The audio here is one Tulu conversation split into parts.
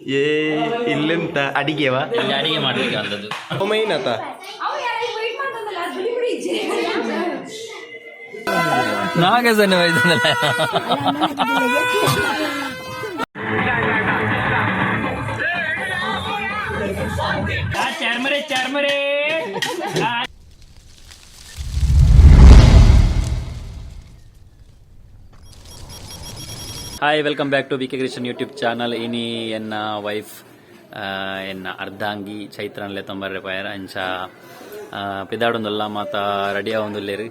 ಏ ಇಲ್ಲೆಂತ ಅಡಿಗೆವಾ? ಇಲ್ಲಿ ಅಡಿಗೆ ಮಾಡ್ಲಿಕ್ಕೆ ಬಂದದ್ದು. ಮೈನತ. ನಾಗಸನ್ನ ವೈದ್ಯನಲ್ಲ. Hi, welcome back to B K Krishan YouTube channel. ಇನಿ ಎನ್ನ ವೈಫ್, ಎನ್ನ ಅರ್ಧಾಂಗಿ ಚೈತ್ರನ್ಲೆ ತೊಂಬರ್ರೆ ಪೋಯರ್. ಅಂಚ ಪಿದಾಡೊಂದುಲ್ಲ, ಮಾತ ರೆಡಿ ಆವೊಂದುಲ್ಲೆರ್.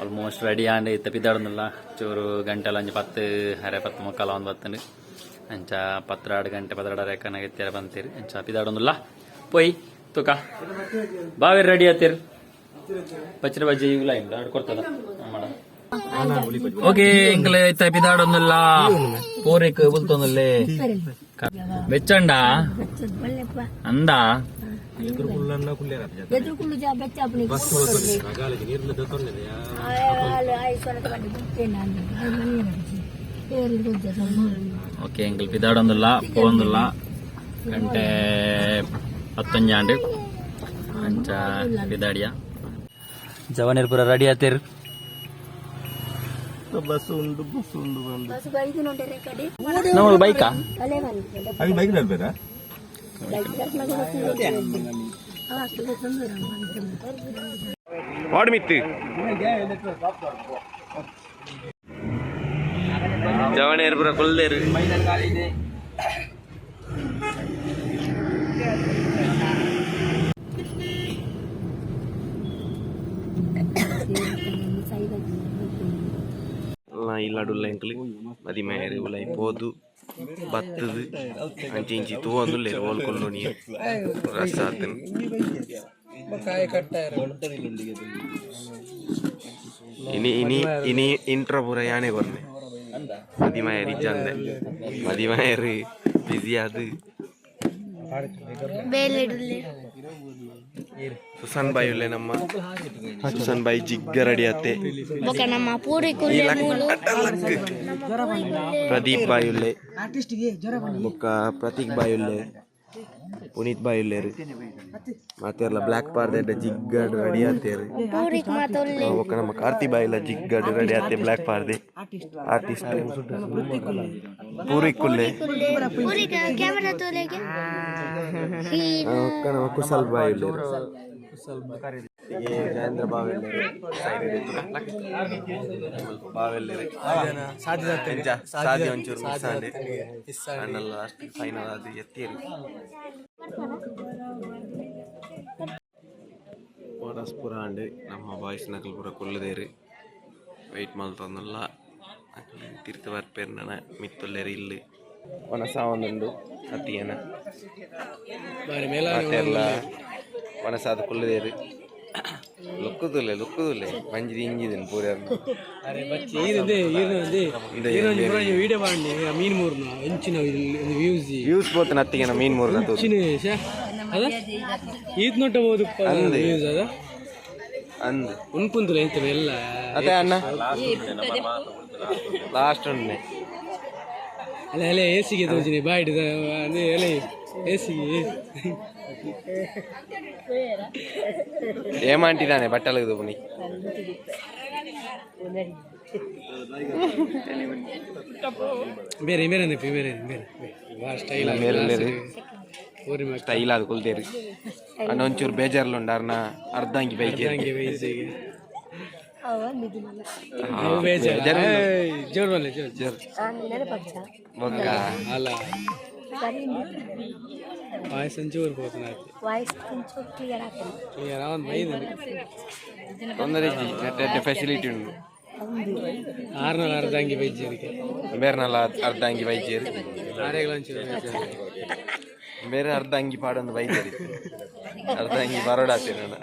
ಆಲ್ಮೋಸ್ಟ್ ರೆಡಿ ಆಂಡ್, ಇತ್ತೆ ಪಿದಾಡೊಂದುಲ್ಲ. ಚೂರು ಗಂಟೆಲ ಒಂಜಿ 10 ಅರೆ 10:45 ಒಂದು ಬತ್ತುಂಡು. ಅಂಚ 12 ಗಂಟೆ 12:30 ಕನಗ ಎತ್ತಿರ ಬಂತೀರ್. ಅಂಚ ಪಿದಾಡೊಂದುಲ್ಲ, ಪೋಯ್ ತುಕ. ಬಾವೇರ್ ರೆಡಿ ಆತೀರ್? ಬಚ್ಚಿರ ಬಜ್ಜಿ ಇವ್ಲ ಇಲ್ಲ ಕೊಡ್ತದ ಮಾಡ. ಓಕೆ, ಎಂಕಲೆ ಇತ್ತೆ ಪಿದಾಡೊಂದುಲ್ಲ. ಪೋರೆಕ್ ಬುಲ್ತೊಂದುಲ್ಲೆ. ಬೆಚ್ಚಂಡ ಅಂದ. ಎದುರುಕುಳ್ಳು ಜಾ ಬೆಚ್ಚ ಅಪ್ಪನಿಗೆ. ಓಕೆ, ಎಂಕಲ್ ಪಿದಾಡೊಂದುಲ್ಲ, ಪೋವೊಂದುಲ್ಲ. ಗಂಟೆ 10:01 ಆಂಡ್. ಅಂಚ ಪಿದಾಡಿಯ. ಜವನೇರ್ ಪೂರ ರೆಡಿ ಆತೇರ್. ಬಸ್ ಉಂಡು, ಬಸ್ ಉಂಡು ಬಂದು. ನಮ್ಮ ಬೈಕಾ? ಅದು ಬೈಕ್ ನಡ್ಬೇಡ. ವಾಡ್ ಮಿತ್ತು ಜವನೇರ್ ಪೂರ ಕೊಲ್ದೇರು. ಇಲ್ಲಾಡುಲ್ಲ ಎಂಕ್ಲು ಮದಿಮಾಯರು ಉಲಾಯಿ ಪೋದು ಬತ್ತದು ಅಂಚಿ ಇಂಚಿ ತೂವೊಂದುಲ್ಲೆರ್. ಓಲ್ ಕುಲ್ಲುನಿ ರಸ್ ಆತನ್. ಇನಿ ಇನಿ ಇನಿ ಇಂಟ್ರೋ ಪೂರ ಯಾನೆ ಕೊರ್ನೆ. ಮದಿಮಾಯರ್ ಇಜ್ಜಂದೆ, ಮದಿಮಾಯರ್ ಬಿಸಿ ಆದ್ ಸುಸನ್ ಬಾಯ್ ಉಲ್ಲೆ. ನಮ್ಮ ಸುಸನ್ ಬಾಯ್ ಜಿಗ್ಗ ರೆಡಿ ಆತೆ. ಬೊಕ ನಮ್ಮ ಪೂರಿ ಕುಲ್ಲೆ ಮೂಲು. ಪ್ರದೀಪ್ ಬಾಯ್ ಉಲ್ಲೆ, ಬೊಕ್ಕ ಪ್ರತೀಕ್ ಬಾಯ್ ಉಲ್ಲೆ, ಪುನೀತ್ ಬಾಯ್ ಉಲ್ಲೇರು. ಮಾತೆರ್ಲ ಬ್ಲ್ಯಾಕ್ ಪಾರ್ದೆ ಜಿಗ್ಗಡ್ ರೆಡಿ ಆತೇರು. ಪೂರಿಕ್ ಮಾತ ಉಲ್ಲೆ. ಬೊಕ್ಕ ನಮ್ಮ ಕಾರ್ತಿ ಬಾಯ್ ಎಲ್ಲ ಜಿಗ್ಗಡ್ ರೆಡಿ ಆತೆ, ಬ್ಲ್ಯಾಕ್ ಪಾರ್ದೆ ಆರ್ಟಿಸ್ಟ್. ಪೂರಿಕ್ ಕುಲ್ಲೆ. ಪೂರಿಕ್ ಕ್ಯಾಮೆರಾ ತೋಲೆಗೆ. ಬೊಕ್ಕ ನಮ್ಮ ಕುಸಲ್ ಬಾಯ್ ಉಲ್ಲೇರು, ಜಯೇಂದ್ರ ಬಾವೆಲ್ಲೇರು, ಬಾವೆಲ್ಲೇರು. ಸಾದಿ ಒಂಚೂರು ಮಿಸ್ ಆಂಡ್ ಅಣ್ಣಲ್ಲ, ಲಾಸ್ಟ್ ಫೈನಲ್ ಅದು ಎತ್ತೀರಿ. ಪೂರ ಆಂಡ್. ನಮ್ಮ ಬಾಯ್ಸ್ ನಕಲ್ ಪೂರ ಕುಲ್ಲುದೇರು, ವೆಯ್ಟ್ ಮಲ್ತೊಂದುಲ್ಲ. ಅಕ್ಲ್ ತಿರ್ತ್ ಬರ್ಪೇರ್ ನನ. ಮಿತ್ತುಲ್ಲೇರು. ಇಲ್ಲು ಒನಸಾವೊಂದುಂಡು ಅತ್ತಿಯನ. ಮಾತೆರ್ಲ ಒನಸಾದ ಕುಲ್ಲುದೇರು. ಲುಕ್ಕುದುಲ್ಲೆ, ಲುಕ್ಕುದುಲ್ಲೆ, ಮಂಜಿ ದಿಂಜಿದನ್ ಪೂರ. ವೀಡಿಯೋ ಮಾಡಿ ಮೀನ್ ಮೂರ್ನ ಎಂಚಿನ ವ್ಯೂಸ್. ವ್ಯೂಸ್ ಪೋತನ ಅತ್ತಿಗೆನ ಮೀನ್ ಮೂರ್ನ ತೂದು. ಅದ ಈತ್ ನೋಟ ಬೋದು. ಅಂದೆ. ವ್ಯೂಸ್ ಅದ. ಅಂದ್. ಉನ್ಪುಂದುಲ ಎಂತ ಎಲ್ಲ. ಅದೇ ಅಣ್ಣ ಲಾಸ್ಟ್ ಉಂಡೆ. ಅಲ್ಲ ಅಲ್ಲೇ ಎಸಿಗೆ ತೋಜಿನಿ ಬಾಯ್ಡ್ ಅದೇ ಎಲೆ ಎಸಿಗೆ. ಏಮಾಂಟಿದಾನೆ ಬಟ್ಟಲಗದು ಪುನಿ. ಬೇರೆ ಬೇರೆ ಬೇರೆ ಬೇರೆ ಬೇರೆ ಭಾಳ ಸ್ಟೈಲ್. ಬೇರೆ ಬೇರೆ. ಊರಿ. ಸ್ಟೈಲ್ ಅದು ಕುಲ್ದೇರು. ಅಣ್ಣ ಒಂಚೂರು ಬೇಜಾರ್ಲುಂಡು, ಅರ್ನ ಅರ್ಧಂಗಿ ಬೈಕ್. ಹಂಗೆ ಬೈಸಿಗೆ ಬೇಜಾರು. ಜೋರ್ ಬಲ್ಲೆ, ಜೋರ್ ಜೋರ್. ಬೊಕ್ಕ ಅಲ್ಲ, ವಾಯ್ಸ್ ಒಂಚೂರು ಪೋತನ. ವಾಯ್ಸ್ ಒಂಚೂರು ಕ್ಲಿಯರ್ ಆಗ್ತದೆ. ಕ್ಲಿಯರ್ ಅವನ್ ಬೈದ. ತೊಂದರೆ ಇಜ್ಜಿ, ನೆಟ್ ಫೆಸಿಲಿಟಿ ಉಂಡು. ಆರ್ನೂರ ಅರ್ಧ ಅಂಗಿ ಬೈಜಿ ಅದಕ್ಕೆ. ಬೇರೆನಲ್ಲ ಅರ್ಧ ಅಂಗಿ ಬೈಜೇರು. ಆರೇಗಳ ಒಂಚೂರು ಬೇಜಾರು. ಬೇರೆ ಅರ್ಧ ಅಂಗಿ ಪಾಡೊಂದು ಬೈಜೇರಿ, ಅರ್ಧ ಅಂಗಿ ಬರೋಡಾತಿ. ನನ್ನ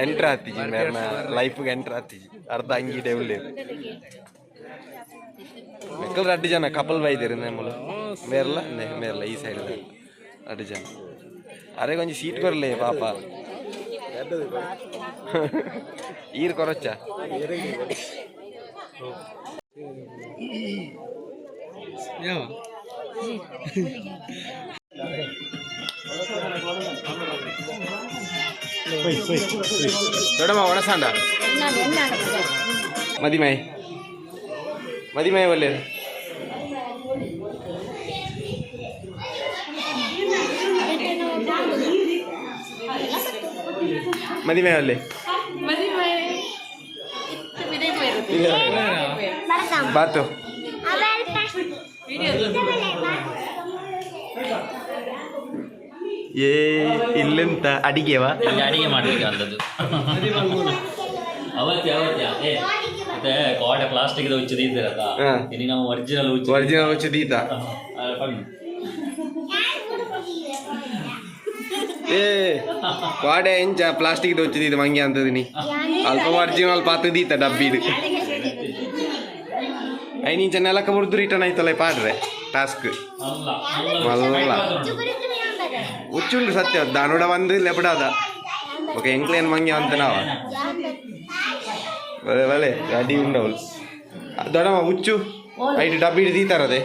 ಎಂಟ್ರ್ ಆತಿಜಿ, ಮೇರ್ನ ಲೈಫ್ಗೆ ಎಂಟ್ರ್ ಆತಿಜಿ. ಅರ್ಧ ಅಂಗಿ ಡೆವ್ಲೇರು. ಮೆಕ್ಕಲ್ ರಡ್ಡು ಜನ ಕಪಲ್ ಬೈದೇರು ಮೂಲ. ಮೇರ್ಲ ಮೇರ್ಲ ಈ ಸೈಡ್ ರಡ್ಡು ಜನ. ಅರೆ ಒಂಜಿ ಸೀಟ್ ಕೊರ್ಲೆ ಪಾಪ. ಈರ್ ಕೊರಚ್ಚ. ಯಾವ ದೊಡ್ಡಮ್ಮ ಒಣಸಾಂಡ ಮದಿಮೈ ಮದಿಮೈ ಒಲ್ಲೆ ಮದಿಮೈ ಒಲ್ಲೆ ಬಾತು. ಏ ಇಲ್ಲೆಂತ ಅಡಿಗೆವಾ? ಇಲ್ಲಿ ಅಡಿಗೆ ಮಾಡ್ಲಿಕ್ಕೆ ಅಂದದ್ದು ಅವತ್ತೆ ಅವತ್ತೆ ಏ ಮತ್ತೆ ಕೋಟೆ ಪ್ಲಾಸ್ಟಿಕ್ ಉಚ್ಚು ದೀತಿರತ್ತ. ಹಾ. ಇನ್ನು ನಾವು ಒರಿಜಿನಲ್ ಉಚ್ಚು. ಒರಿಜಿನಲ್ ಉಚ್ಚು ದೀತ. ಏ ವಾಡೆ ಇಂಚ ಪ್ಲಾಸ್ಟಿಕ್ ಉಚ್ಚು ದೀತ ಮಂಗೆ ಅಂತದಿನಿ ಅಲ್ಪ ಒರಿಜಿನಲ್ ಪಾತು ದೀತ ಡಬ್ಬಿಡು ಐನಿಂಚ ನೆಲಕ ಬುರ್ದು ರಿಟರ್ನ್ ಆಯ್ತಲ್ಲ ಪಾಡ್ರೆ ಟಾಸ್ಕ್. ಅಲ್ಲ. ಮಲ್ಲ. ಉಚ್ಚುಂಡು ಸತ್ಯ ದಾನುಡ ಬಂದು ಲೆಪಡಾದ ಓಕೆ ಎಂಕ್ಲೇನ್ ಮಂಗೆ ಅಂತ ನಾವ ಬಲೆ ಬಲೆ ರೆಡಿ ಉಂಡವಳು ದೊಡಮ್ಮ ಉಚ್ಚು ಐಟ್ ಡಬ್ಬಿ ಹಿಡಿದು ದೀತಾರದೆ.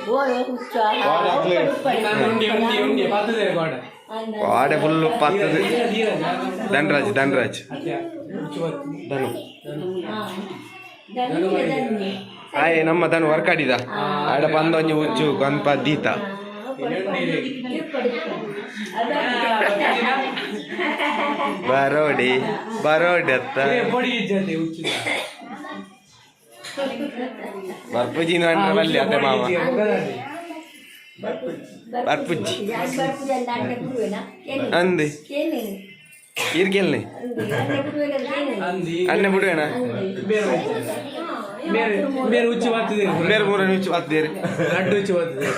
ಉಂಡಿ ಉಂಡಿ ಉಂಡಿ ಪತ್ತದೆ ಗೋಡೆ. ವಾಡೆ ಫುಲ್ ಪತ್ತದು. ಧನರಾಜ್ ಧನರಾಜ್. ಧನು ಆಯ್ ನಮ್ಮ ಧನು ವರ್ಕ್ ಆಡಿದ ಆಡ ಬಂದ ಒಂಜಿ ಉಚ್ಚು ಕೊಂಪ ದೀತ. ಬರೋಡಿ ಬರೋಡಿ ಅತ್ತ. ಪೊಡಿ ಇಜ್ಜಂತೆ ಹುಚ್ಚು. ಬರ್ಪುಜಿ ಬಲ್ಲಿ ಅತ್ತೆ ಮಾಮ ಬರ್ಪುಜ್ಜಿ ಅಂದೆ ಇರ್ಗೆಲ್ನೆ. ಅಂದಿ. ಅಣ್ಣೆ ಬಿಡುವೇನ? ಬೇರೆ ಬೇರೆ ಬೇರೆ ಹುಚ್ಚು ಬರ್ತದೆ. ಬೇರೆ ಮೂರನೇ ಉಚ್ಚು ಬರ್ತೇರಿ. ಲಡ್ಡು ಹುಚ್ಚು ಬರ್ತದೆ.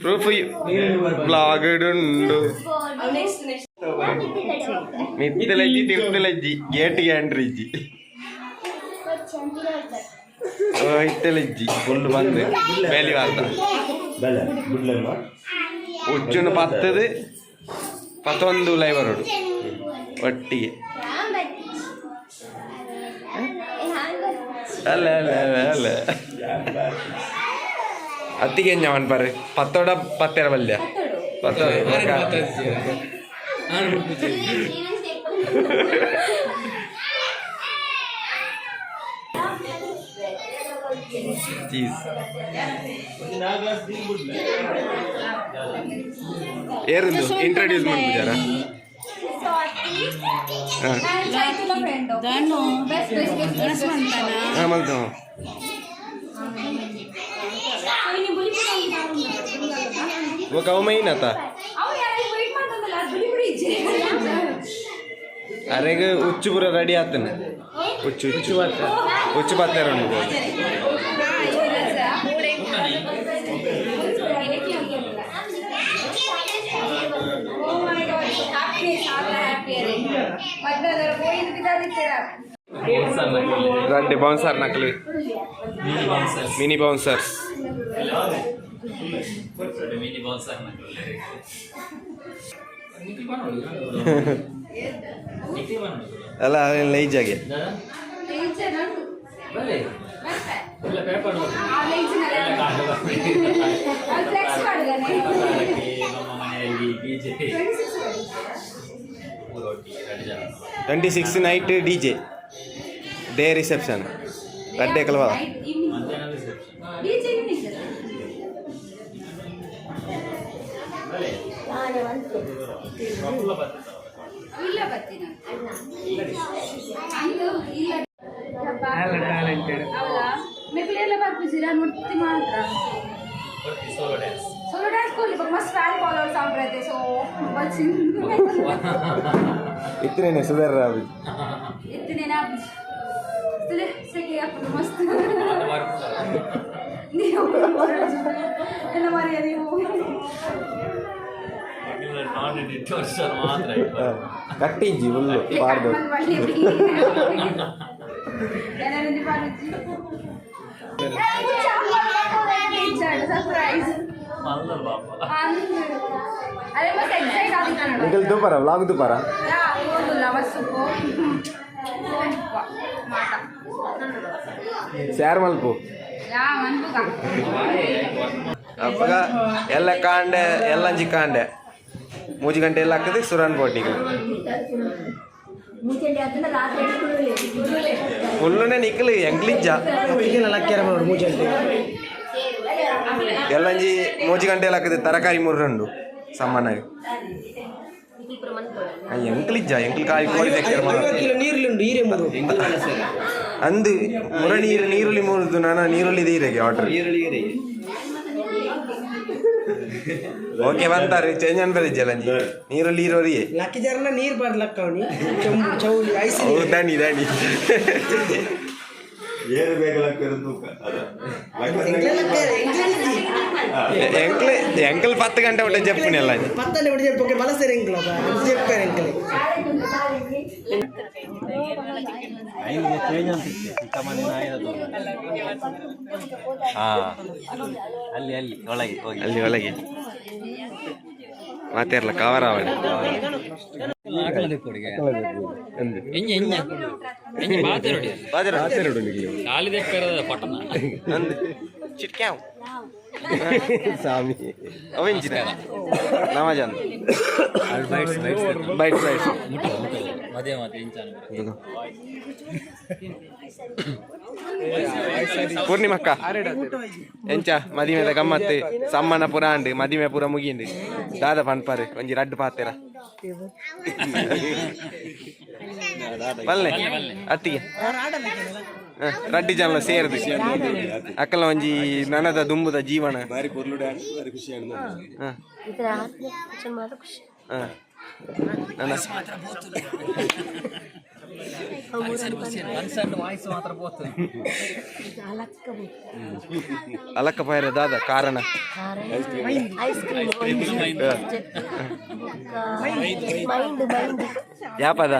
ಪ್ರೂಫ್ ಬ್ಲಾಗ್ ಉಂಡು. ಮಿತ್ತಲಜ್ಜಿ ತಿರ್ತಲಜ್ಜಿ ಗೇಟ್ಗೆ ಎಂಟ್ರಿ ಇಜ್ಜಿ ಇತ್ತಲಜ್ಜಿ ಫುಲ್ ಬಂದು ಬೇಲಿ ವಾರ್ತ. ಉಚ್ಚುನು ಪತ್ತದು ಪತ್ತೊಂದು ಲೈವರೋಡು ಒಟ್ಟಿಗೆ ಅಲ್ಲ ಅಲ್ಲ ಅಲ್ಲ ಅಲ್ಲ ಅತ್ತಿಗೆ ಎಂಜ ಮನ್ಪಾರು ಪತ್ತೋಡ ಪತ್ತೆರ ಬಲ್ಯ ಪತ್ತೋಡ. ನಾನು ಚೀಸ್ ಏರಿಂದು ಇಂಟ್ರಡ್ಯೂಸ್ ಮಾಡ್ಬಿಟ್ಟಾರ. ಹಾಂ ಹಾಂ ಮಲ್ತು ఒక ಅವ ಮೈನ್ ಆತ ಅರೆಗ್ ಉಚ್ಚು ಪೂರ ರೆಡಿ ಆತನ ಉಚ್ಚು ಉಚ್ಚು ಉಚ್ಚು ಬತ್ತಾರ ಉಂಡು. ರಡ್ಡೆ ಬೌನ್ಸರ್ ನಕಲಿ ಮಿನಿ ಬೌನ್ಸರ್ಸ್. ಮಿನಿ ಬೌನ್ಸರ್ ಅಲ್ಲ ಲೈಜಾಗೆ. ನಮ್ಮ ಮನೆಯಲ್ಲಿ ಡಿಜೆ ಎರಡು ಜನ. 26 night D J day reception ರಡ್ಡೆ ಕಲ್ವ. ಮಧ್ಯಾಹ್ನ ರಿಸೆಪ್ಷನ್. ಟ್ಯಾಲೆಂಟೆಡ್. ಮಾತ್ರ ಸೋಲೋ ಡ್ಯಾನ್ಸ್. ಸೋಲೋ ಡ್ಯಾನ್ಸ್ ಕೊರ್ಲಿ ಮಸ್ತ್ ಫ್ಯಾನ್ ಫಾಲೋವರ್ಸ್ ಆಂಪ್ರತೆ ಸೊ ಇತ್ತನೇನೆ ಸುಧಾರ ರಾಬಿ. ಇತ್ತನೇನ ಸೆಕೆ ಅಪ್ಪು ಮಸ್ತ್ ನೀವು ಎಲ್ಲ ಮರೆಯ ನೀವು. ನಾನ್ ವರ್ಷ ಮಾತ್ರ ಆಯ್ತು. ಕಟ್ಟಿಂಜಿ ಫುಲ್ಲು ಪಾರ್ದು. ಸರ್ಪ್ರೈಸ್. ಅರೆ ಮಸ್ತ್ ಎಕ್ಸೈಟ್ ಆದಿತ್ತಾನ. ನಿಕಲ್ ತೂಪಾರ ವ್ಲಾಗ್ ತೂಪಾರ? ಯಾ, ಹೋಗುಲ್ಲ ವಸ್ಸುಕು ಮಾತ. ಸ್ಯಾರ್ ಮಲ್ಪು. ಯಾ ಮನ್ಪುಗ. ಅಪ್ಪಗ ಎಲ್ಲ ಕಾಂಡೆ, ಎಲ್ಲಂಜಿ ಕಾಂಡೆ 3 ಗಂಟೆ ಎಲ್ಲ ಹಾಕಿದ್ರೆ ಸುರಾನ್ ಬೋಟ್ ನಿಕಲ್ ಫುಲ್ಲುನೆ ನಿಕಲ್ ಎಂಗ್ಲಿಜ್ಜ. ಎಲ್ಲಂಜಿ 3 ಗಂಟೆ ಎಲ್ಲ ಹಾಕಿದ್ರೆ ತರಕಾರಿ ಮುರ್ರಂಡು ಸಾಮಾನಾಗಿ ಎಂಕ್ಲಿಜ್ಜ ಎಂಕ್ಲಿ ಕಾಯಿ ಕೋರಿ ತೆಕ್ಕೆರ್ ಮಾತ್ರ. ಕಿಲೋ ನೀರುಳ್ಳಿ ಹೀರೆ ಮೂರು. ಅಂದು ಮುರ ನೀರು ನೀರುಳ್ಳಿ ಮುರಿದು ನಾನು ನೀರುಳ್ಳಿ ನೀರಿಗೆ ಆರ್ಡರ್ ಓಕೆ ಬಂತಾರೆ ಚೇಂಜ್ ಅನ್ಬರಿಜ್ಜ ಲಂಜಿ ನೀರುಳ್ಳಿ ಇರೋರಿಗೆ. ಲಕ್ಕಿ ಜರನ ನೀರು ಬರ್ಲಕ್ಕವನಿ ಚೊಂಬು ಚೌಲಿ ಐಸ್. ಓ ದಾನಿ ದಾನಿ. ಏನು ಬೇಕಲ್ಲ ತೂಕ ಅದ. ಎಂಕ್ಲೆ ಎಂಕಲ್ 10 ಗಂಟೆ ಒಟ್ಟೆ ಜಪ್ಪುನಿ ಅಲ್ಲ. ಪತ್ತನೆ ಬಿಡಿ చెప్పಕ್ಕೆ ಬಲಸೇರಿ ಎಂಕ್ಲ చెప్పారు ಎಂಕಲೆ. ಹಾ. ಅಲ್ಲಿ ಅಲ್ಲಿ ಒಳಗೆ ಹೋಗಿ. ಅಲ್ಲಿ ಒಳಗೆ ಮಾತಾಡ್ಲ ಕವರ್ ಅವಡೆ. ಎಂಜ ಎಂಜ ಎಂಜ ಬಾತೆರೊಡಿ ಖಾಲಿ ದೆಕ್ಕರದ ಪಟ್ಟಣ. ಅಂದು ಚಿಟ್ಕ್ಯಾವ್ ಸ್ವಾಮಿ ಅವೆಂಚಿನ ನಮಾಜ್ ಬೈಟ್ಸ್ ಬೈಟ್ಸ್. Bites bites. ಮುಟ್ಟು ಮುಟ್ಟು ಮದೇ ಮಾತು ಇಂಚಾನ. ಪೂರ್ಣಿಮಕ್ಕ, ಎಂಚ ಮದಿಮೆದ ಗಮ್ಮತ್ತು? ಸಮ್ಮನ ಪುರ ಅಂಡು ಮದಿಮೆ ಪೂರ ಮುಗಿಂಡು. ದಾದ ಪನ್ಪಾರು ಒಂಜಿ ರಡ್ಡು ಪಾತೆರ ಬಲ್ಲೆ ಅತ್ತಿಗೆ. ಹ, ರಡ್ಡಿ ಜನ ಸೇರ್ದು ಅಕ್ಕಲ ಒಂಜಿ ನನದ ದುಂಬುದ ಜೀವನ. ಬಾರಿ ಪೊರ್ಲು ಡ್ಯಾನ್ಸ್, ಬಾರಿ ಖುಷಿ ಆಂಡ್. ಹ. ಇದರ ಆತ್ಮ ಮಾತ್ರ ಖುಷಿ. ಹ. ನನ್ನ ಅಲಕ್ಕ. ಅಲಕ್ಕ ಪಾಯರ ದಾದ ಕಾರಣ? Ice cream, mind mind. ಯಾಪದ?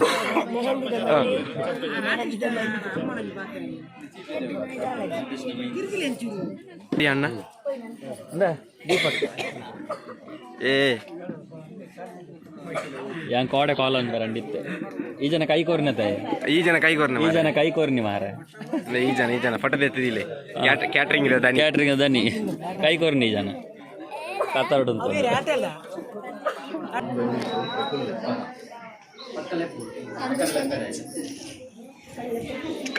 ಮೆಹಂದಿದ ಮೆಹಂದಿದ. ಅಣ್ಣ ಏ. ಯಾನ್ ಕೋಡೆ ಕಾಲ್ ಅಂದ್ ಬರಂಡಿತ್ತೆ ಈ ಜನ ಕೈ ಕೋರಿನ ತಾಯಿ. ಈ ಜನ ಕೈ ಕೋರ್ನ. ಈ ಜನ ಕೈ ಕೋರಿನಿ ಮಾರ. ಈ ಜನ ಈ ಜನ ಫೋಟೋ ಎತ್ತಿದಿಲ್ಲ, ಕ್ಯಾಟ್ರಿಂಗ್ ಇದೆ ದನಿ. ಕ್ಯಾಟ್ರಿಂಗ್ ದನಿ ಕೈ ಕೋರಿನಿ ಈ ಜನ ಕತ್ತಾಡು.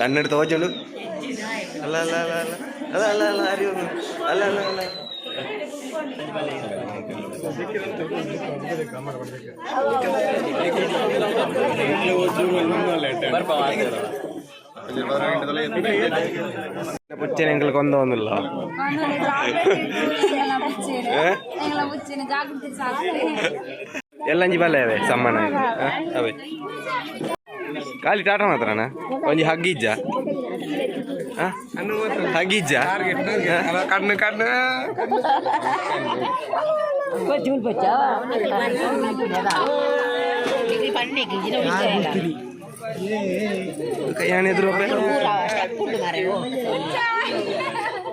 ಕನ್ನಡ ತೋಜಲು ಅಲ್ಲ ಅಲ್ಲ ಅಲ್ಲ ಅಲ್ಲ ಅಲ್ಲ ಅಲ್ಲ ಅಲ್ಲ ಅರಿವು ಅಲ್ಲ ಅಲ್ಲ ಅಲ್ಲ. ಪುಚ್ಚನೆ ಎಂಕಲ್ ಕೊಂದ ಒಂದಿಲ್ಲ. ಎಂಗ್ಲ ಬುಚ್ಚಿನ ಜಾಗೃತಿ ಸಾಕು. ಎಲ್ಲಂಜಿ ಬಲ್ಲೆ ಅವೆ ಸಮ್ಮನ ಅವೇ ಖಾಲಿ ಟಾಟಾ ಮಾತ್ರನಾ? ಒಂಜಿ ಹಗ್ಗಿಜ್ಜ ಹಗ್ಗಿಜ್ಜ ಕಣ್ಣು ಕಣ್ಣು. ಯಾನ್ ಎದುರು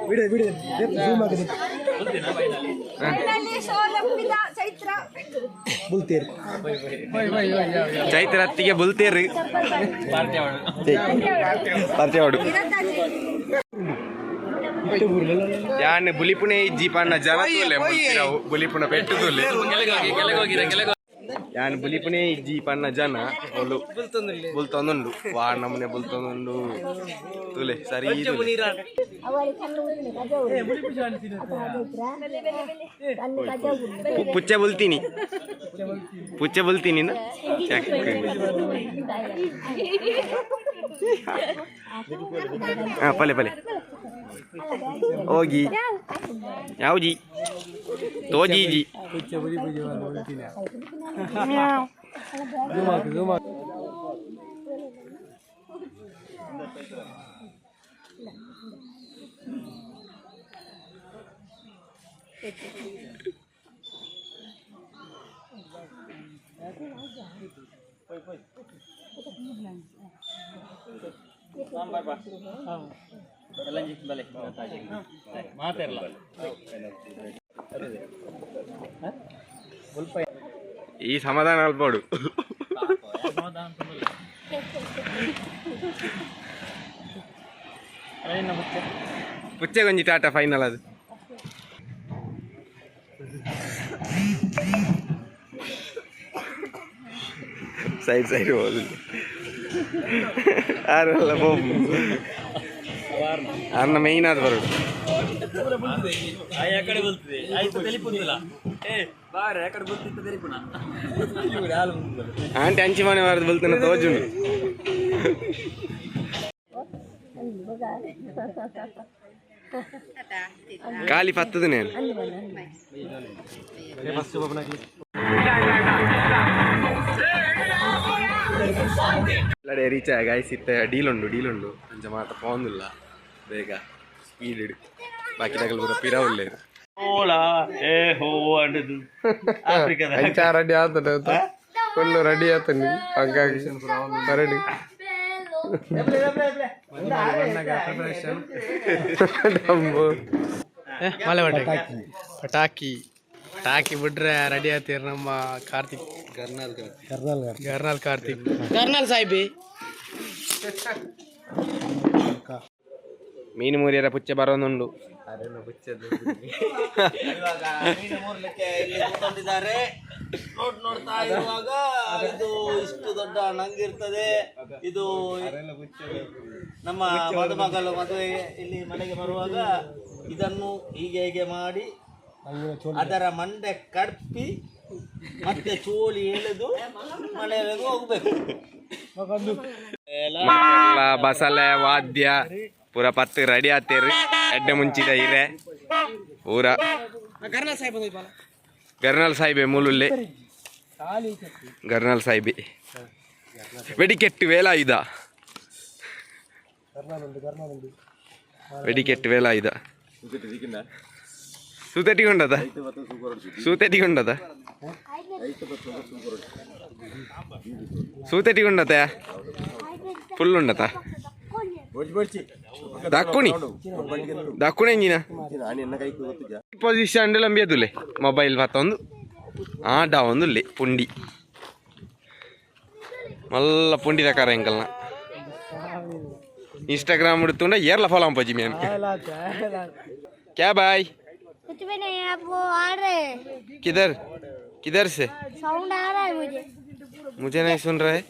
ಬಿಡು ಬಿಡು, ಝೂಮ್ ಆಗಿದೆ. ಫೈನಲಿ ಶೋ ಲಪ್ಪಿದ ಚೈತ್ರ. ಬುಲ್ತೇರಿ. ಚೈತ್ರ ಅತ್ತಿಗೆ ಬುಲ್ತೇರು ಪರಿಚಯ. ಯಾನ್ ಬುಲಿಪುಣೆ ಇಜ್ಜಿ ಪಣ್ಣ ಜನ ತೂಲೆ ಮುಲ್ತಿರವು ಬುಲಿಪುಣ ಪೆಟ್ಟು ತೂಲೆ. ಯಾನ್ ಬುಲಿಪುಣೆ ಇಜ್ಜಿ ಪಣ್ಣ ಜನ ಒಲು ಬುಲ್ತೊಂದುಂಡು. ವಾ ನಮೂನೆ ಬುಲ್ತೊಂದುಂಡು ತೂಲೆ ಸರಿ ತೂಲೆ. ಪುಚ್ಚೆ ಬುಲ್ತೀನಿ, ಪುಚ್ಚೆ ಬುಲ್ತೀನಿ. ಚೆಕ್. ಹಾ, ಪಲೆ ಪಲೆ ಹೋಗಿ ಯಾವ್ಜಿ ತೋಜೀಜಿ. ಈ ಸಮಾಧಾನ ಅಲ್ಪೋಡು ಪುಚ್ಚೆ ಗೊಂಜಿ ಟಾಟಾ ಫೈನಲ್ ಅದು ಸೈಡ್ ಸೈಡ್ ಹೋದು ಆರಲ್ಲ ಹೋಗು ಅನ್ನ ಮೇಯ್ನ್ ಅದು ಬರೋದು ಆಂಟಿ ಅಂಚಿ ಮನೆ ವಾರದ ಬಲ್ತಾನೆ ತೋಜುಂಡು ಖಾಲಿ ಪತ್ತದ ನೇನು ರೀಚ್ ಆಗ ಗಾಯ್ಸ್ ಇತ್ತೆ ಡೀಲ್ ಉಂಡು ಡೀಲ್ ಉಂಡು ಅಂಚ ಮಾತ ಪೋಂದಿಲ್ಲ ಬೇಗ ಸ್ಪೀಡ್ ಇಡು ಬಾಕಿ ತಗಲ್ ಪೂರ ಪಿರ ಉಲ್ಲೇರು ಅಂಚ ರೆಡಿ ಆತದೆ ಫುಲ್ ರೆಡಿ ಆತನಿ ಹಂಗಾಗಿ ರೆಡಿ ಮಲೆ ಪಟಾಕಿ ಪಟಾಕಿ ಪಟಾಕಿ ಬಿಟ್ರೆ ರೆಡಿ ಆತೀರ ನಮ್ಮ ಕಾರ್ತಿಕ್ ಗರ್ನಾಲ್ ಕಾರ್ತಿಕ್ ಗರ್ನಾಲ್ ಸಾಹೇಬಿ ಮೀನು ಮುರಿಯರ ಪುಚ್ಚೆ ಬರೋದುಂಡು ಮೀನು ಮೂರ್ಲಿಕ್ಕೆ ಇಲ್ಲಿ ಕೂತ್ಕೊಂಡಿದ್ದಾರೆ. ನೋಡ್ ನೋಡ್ತಾ ಇರುವಾಗ ಇದು ಇಷ್ಟು ದೊಡ್ಡ ನಂಗಿರ್ತದೆ. ಇದು ನಮ್ಮ ಮದುಮಗಳು ಮದುವೆ ಇಲ್ಲಿ ಮನೆಗೆ ಬರುವಾಗ ಇದನ್ನು ಹೀಗೆ ಹೀಗೆ ಮಾಡಿ ಅದರ ಮಂಡೆ ಕಡ್ಪಿ ಮತ್ತೆ ಚೋಳಿ ಎಳೆದು ಮನೆಯವರೆಗೂ ಹೋಗ್ಬೇಕು. ಬಸಳೆ ವಾದ್ಯ ಪೂರ ಪತ್ತು ರೆಡಿ ಆತೀರಿ. ಎಡ್ಡೆ ಮುಂಚಿದ ಇರೆ ಪೂರ ಗರ್ನಾಲ್ ಸಾಹಿಬೆ ಮೂಲುಲ್ಲೆ ಗರ್ನಾಲ್ ಸಾಹಿಬೆ ವೆಡಿಕೆಟ್ಟು ವೇಲಾಯುಧ ವೆಡಿಕೆಟ್ಟು ವೇಲಾಯುಧ ಸೂತೆಟಿಗೊಂಡದ ಸೂತೆಟಿಗೊಂಡದ ಸೂತೆಟಿಗೊಂಡತ ಫುಲ್ ಉಂಡತ ದಕ್ಕುಣಿ ದಕ್ಕುಣಿ ಎಂಜಿನ ಪೊಸಿಷನ್ ಲಂಬಿಯದುಲೆ ಮೊಬೈಲ್ ಬತ್ತೊಂದು ಆಟ ಒಂದುಲ್ಲೆ ಪುಂಡಿ ಮಲ್ಲ ಪುಂಡಿ ದಕಾರ ಎಂಕಲ್ನ इंस्टाग्राम उड़तुंडा ಏರ್ಲ ಫಾಲೋ ಪಜಿ ಮೇನ್ क्या भाई? कुछ भी नहीं, आप वो आ रहे हैं। किधर किधर से साउंड आ रहा है मुझे। मुझे नहीं सुन रहा है।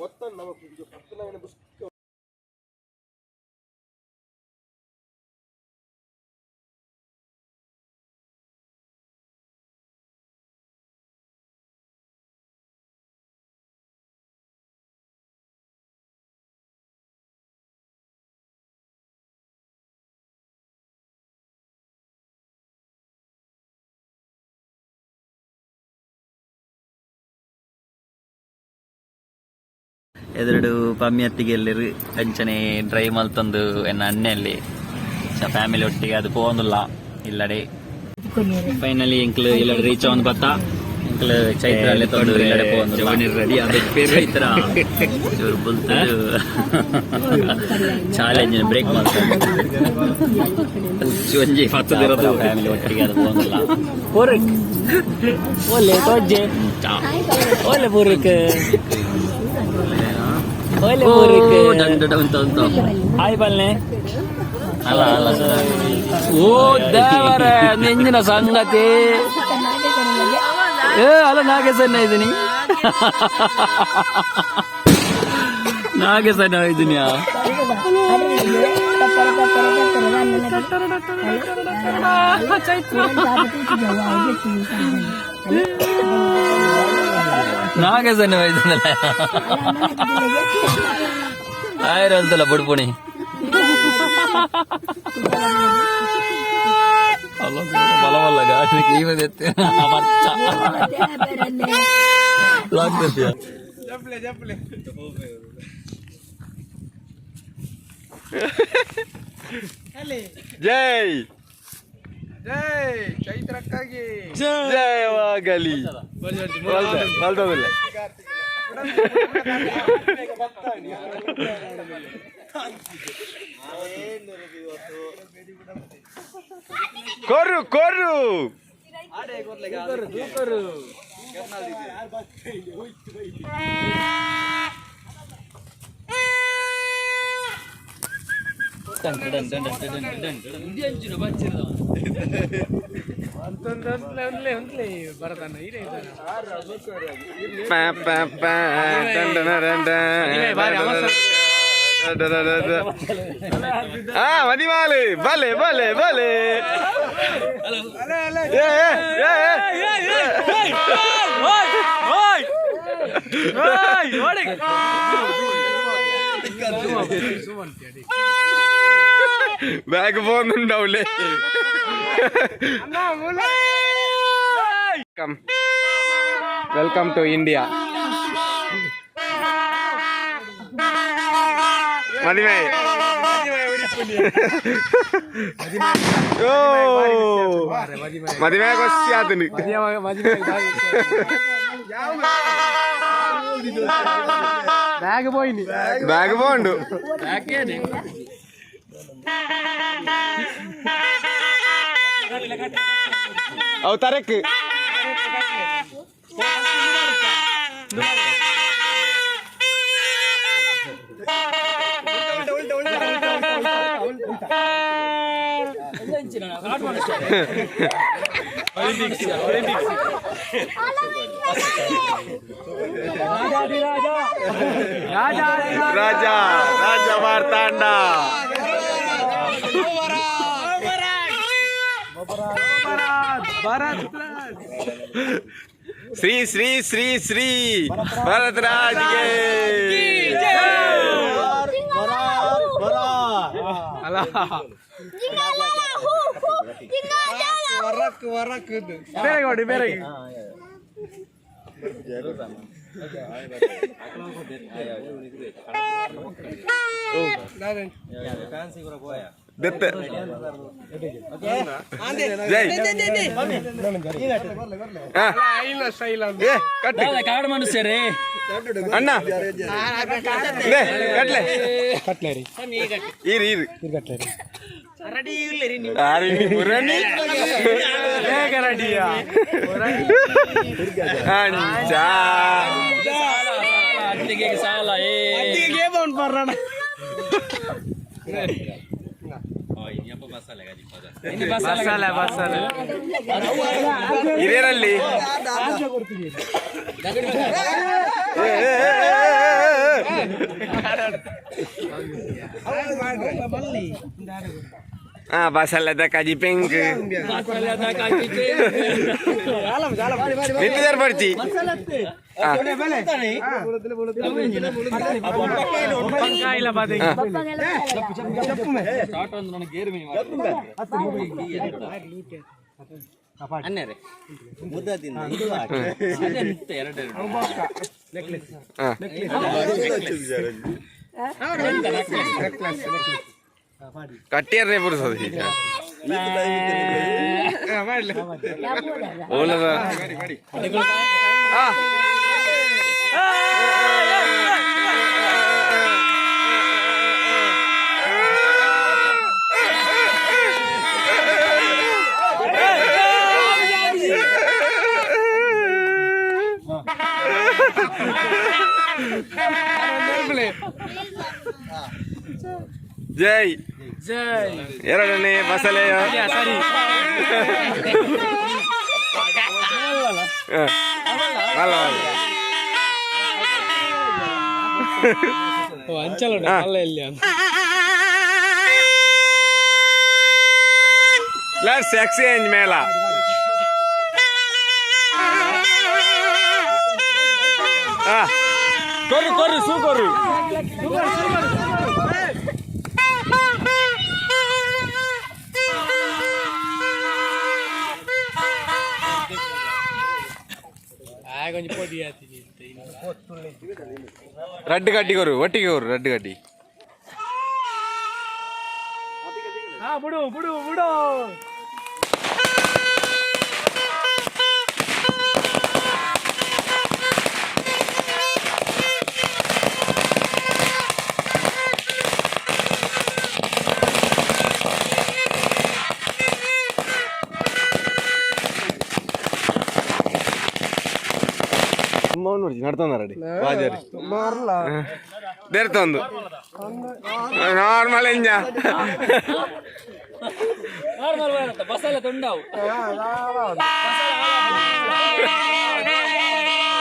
ಎದುರುಡು ಪಮ್ಮಿ ಅತ್ತಿಗೆ ಎಲ್ಲರು ಅಂಚನೆ ಡ್ರೈ ಮಲ್ತೊಂದು ಎನ್ನ ಅಣ್ಣೆಯಲ್ಲಿ ಫ್ಯಾಮಿಲಿ ಒಟ್ಟಿಗೆ ಅದು ಪೋಂದುಲ್ಲ ಇಲ್ಲಡೆ. ಫೈನಲಿ ಎಂಕ್ಲು ಇಲ್ಲಡೆ ರೀಚ್ ಒಂದು ಬತ್ತ ಎಂಕ್ಲು ಚೈತ್ರ ಅಲ್ಲೇ ತೊಂದು ಇಲ್ಲಡೆ ಪೋಂದು ರೆಡಿ ಚೈತ್ರ ಚೂರು ಬುಲ್ತು ಚಾಲೆಂಜ್ ಬ್ರೇಕ್ ಮಾಡ್ತಾರೆ ಒಂಜಿ ಪತ್ತದಿರೋದು ಫ್ಯಾಮಿಲಿ ಒಟ್ಟಿಗೆ ಅದು ಪೋಂದುಲ್ಲ. ಪೂರಕ್ ಒಲ್ಲೆ ತೋಜೆ ಒಲ್ಲೆ ಪೂರಕ್ ಒಲ್ಲೆ ಪೂರಕ್ ಹಾಯ್ ಬಲ್ನೆ ಅಲ್ಲ ಅಲ್ಲ ಓ ದೇವರೇ ನೆಂಜಿನ ಸಂಗತಿ ಏ ಅಲ್ಲ ನಾಗೇಶಣ್ಣ ಇದ್ದೀನಿ ನಾಗೇಶಣ್ಣ ಇದ್ದೀನಿ. ನಾಗೇಶಣ್ಣ ಇದ್ದೀನಲ್ಲ ಆಯ್ರಲ್ತಲ್ಲ ಬುಡ್ಪುಣಿ ಬಲವಲ್ಲ ಗಾಡಿ ಜೈ ಜೈ ಚೈತ್ರಕ್ಕಾಗಿ ಜಯವಾಗಲಿ. ಬಲ್ತದಿಲ್ಲ ಕೊರು ಕೊರು. మదిమాలి భలే భలే భలే. ബാഗ് പോകുന്നുണ്ടാവൂലേ? Welcome to India. മതിമേ മതിമേ കൊസ്സിയാത്തിന് ಬ್ಯಾಗ್ ಪೋಯಿನಿ. ബാഗ് പോണ്ടു. ಅವು ತರಕ್ ರಾಜಾ ರಾಜ ಮಾರ್ತಾಂಡ. ಶ್ರೀ ಶ್ರೀ ಶ್ರೀ ಶ್ರೀ ಭರತರಾಜ್ಗೆ. ಬೇರೆ ಕೊಡಿ ಬೇರೆ. ದತ್ತ ಜೈ. ಏ ಕಟ್ಟು ಕಾಡು ಮನುಷ್ಯರೇ ಅಣ್ಣ ಕಟ್ಲೆ ಕಟ್ಲೇರಿ. ಈರಿ ಈರಿ ಕಟ್ಲೇರಿ. ಮುರಣಿ ರೆಡಿಯಾ? ಅಂಚಾ ಅತ್ತಿಗೆ ಸಾಲ ಏ ಬಸಲೆ ಬಸಲೆ. ಹಿರಿಯರಲ್ಲಿ ಹಾ ಬಸಲ್ಲದ ಕಜಿ ಪೆಂಕ್ ನಿಂತಿದ್ದಾರೆ ಬರ್ಚಿ. ಕಟ್ಟಿಯರ್ನೇ ಪುರುಸದು ಓಲದ. ಜೈ ಜೈ. ಎರಡನೇ ಬಸಲೆಯ ಸರಿ. ಅಲ್ಲ ಅಂಚಲ ಅಲ್ಲ ಎಲ್ಲಿ ಅಂತ. Let's exchange ಮೇಳ. ಕೊರು ಕೊರು ಸೂ ಕೊರು. ಕೊಂಚ ಪೊಡಿ ಆತೀನಿ. ರಡ್ಡು ಕಡ್ಡಿ ಕೊರು ಒಟ್ಟಿಗೆ ಕೊರು ರಡ್ಡು ಕಡ್ಡಿ. ಹಾ ಬಿಡು ಬಿಡು ಬಿಡು. ನೋಡಿ ನಡ್ತಂದಾರಡಿ ಬಾಜಾರಿ ದೇರ್ತೊಂದು ನಾರ್ಮಲ್ ಎಂಜ. ಬಸಲೆ ತುಂಡವು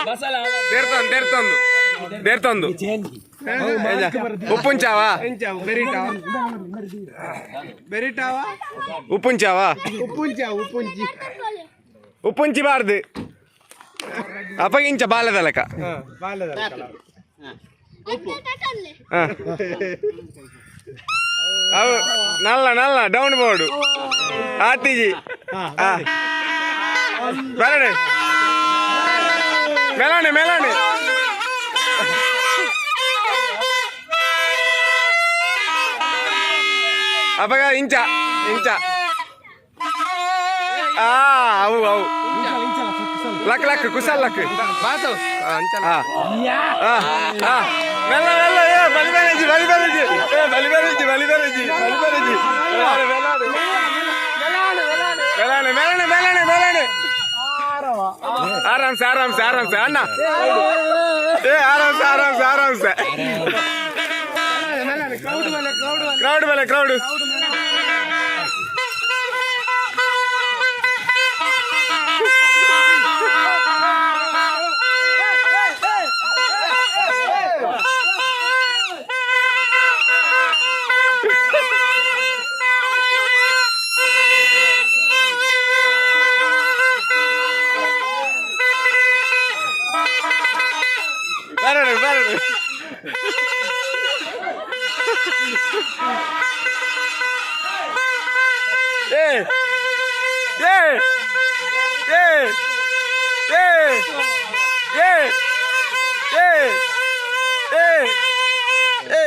ಬಸಲ. ದೇರ್ತೊಂದು ದೇರ್ತೊಂದು ದೇರ್ತೊಂದು. ಉಪ್ಪುಂಚಾವಾ? ಉಪ್ಪುಂಚಾವಾ? ಉಪ್ಪುಂಚಿ ಬಾರ್ದು ಅಪಗಿಂಚ ಬಾಲದ ಲೆಕ್ಕ. ಅವು ನಲ್ಲ ನಲ್ಲ ಡೌನ್ ಬೋರ್ಡು ಆತಿಜಿ. ಬರಡೆ ಮೇಲಾಣೆ ಮೇಲಾಣೆ. ಅಪಗ ಇಂಚ ಇಂಚ. ಆ ಅವು ಅವು ಲಕ್ ಲಕ್ ಕುಸಲ್ ಲಕ್. ಆ ಆ ಮೆಲ್ಲ ಮೆಲ್ಲ. ಏ ಬಲಿ ಬರಜಿ ಬಲಿ ಬರಜಿ. ಏ ಬಲಿ ಬರಜಿ ಬಲಿ ಬರಜಿ ಬಲಿ ಬರಜಿ. ಮೇಲಾಣೆ ಮೇಲಾಣೆ ಮೇಲಾಣೆ ಮೇಲಾಣೆ. ಆರಾಮ್ಸೆ ಆರಾಮ್ಸೆ ಆರಾಮ್ಸೆ ಅಣ್ಣ. ಏ ಆರಾಮ್ಸೆ ಆರಾಮ್ಸೆ ಆರಾಮ್ಸೆ. ಕ್ರೌಡ್ ಮೇಲೆ ಕ್ರೌಡ್. ಬರೋಣ ಬರೋಣ. ಏ ಏ ಏ ಏ ಏ ಏ ಏ ಏ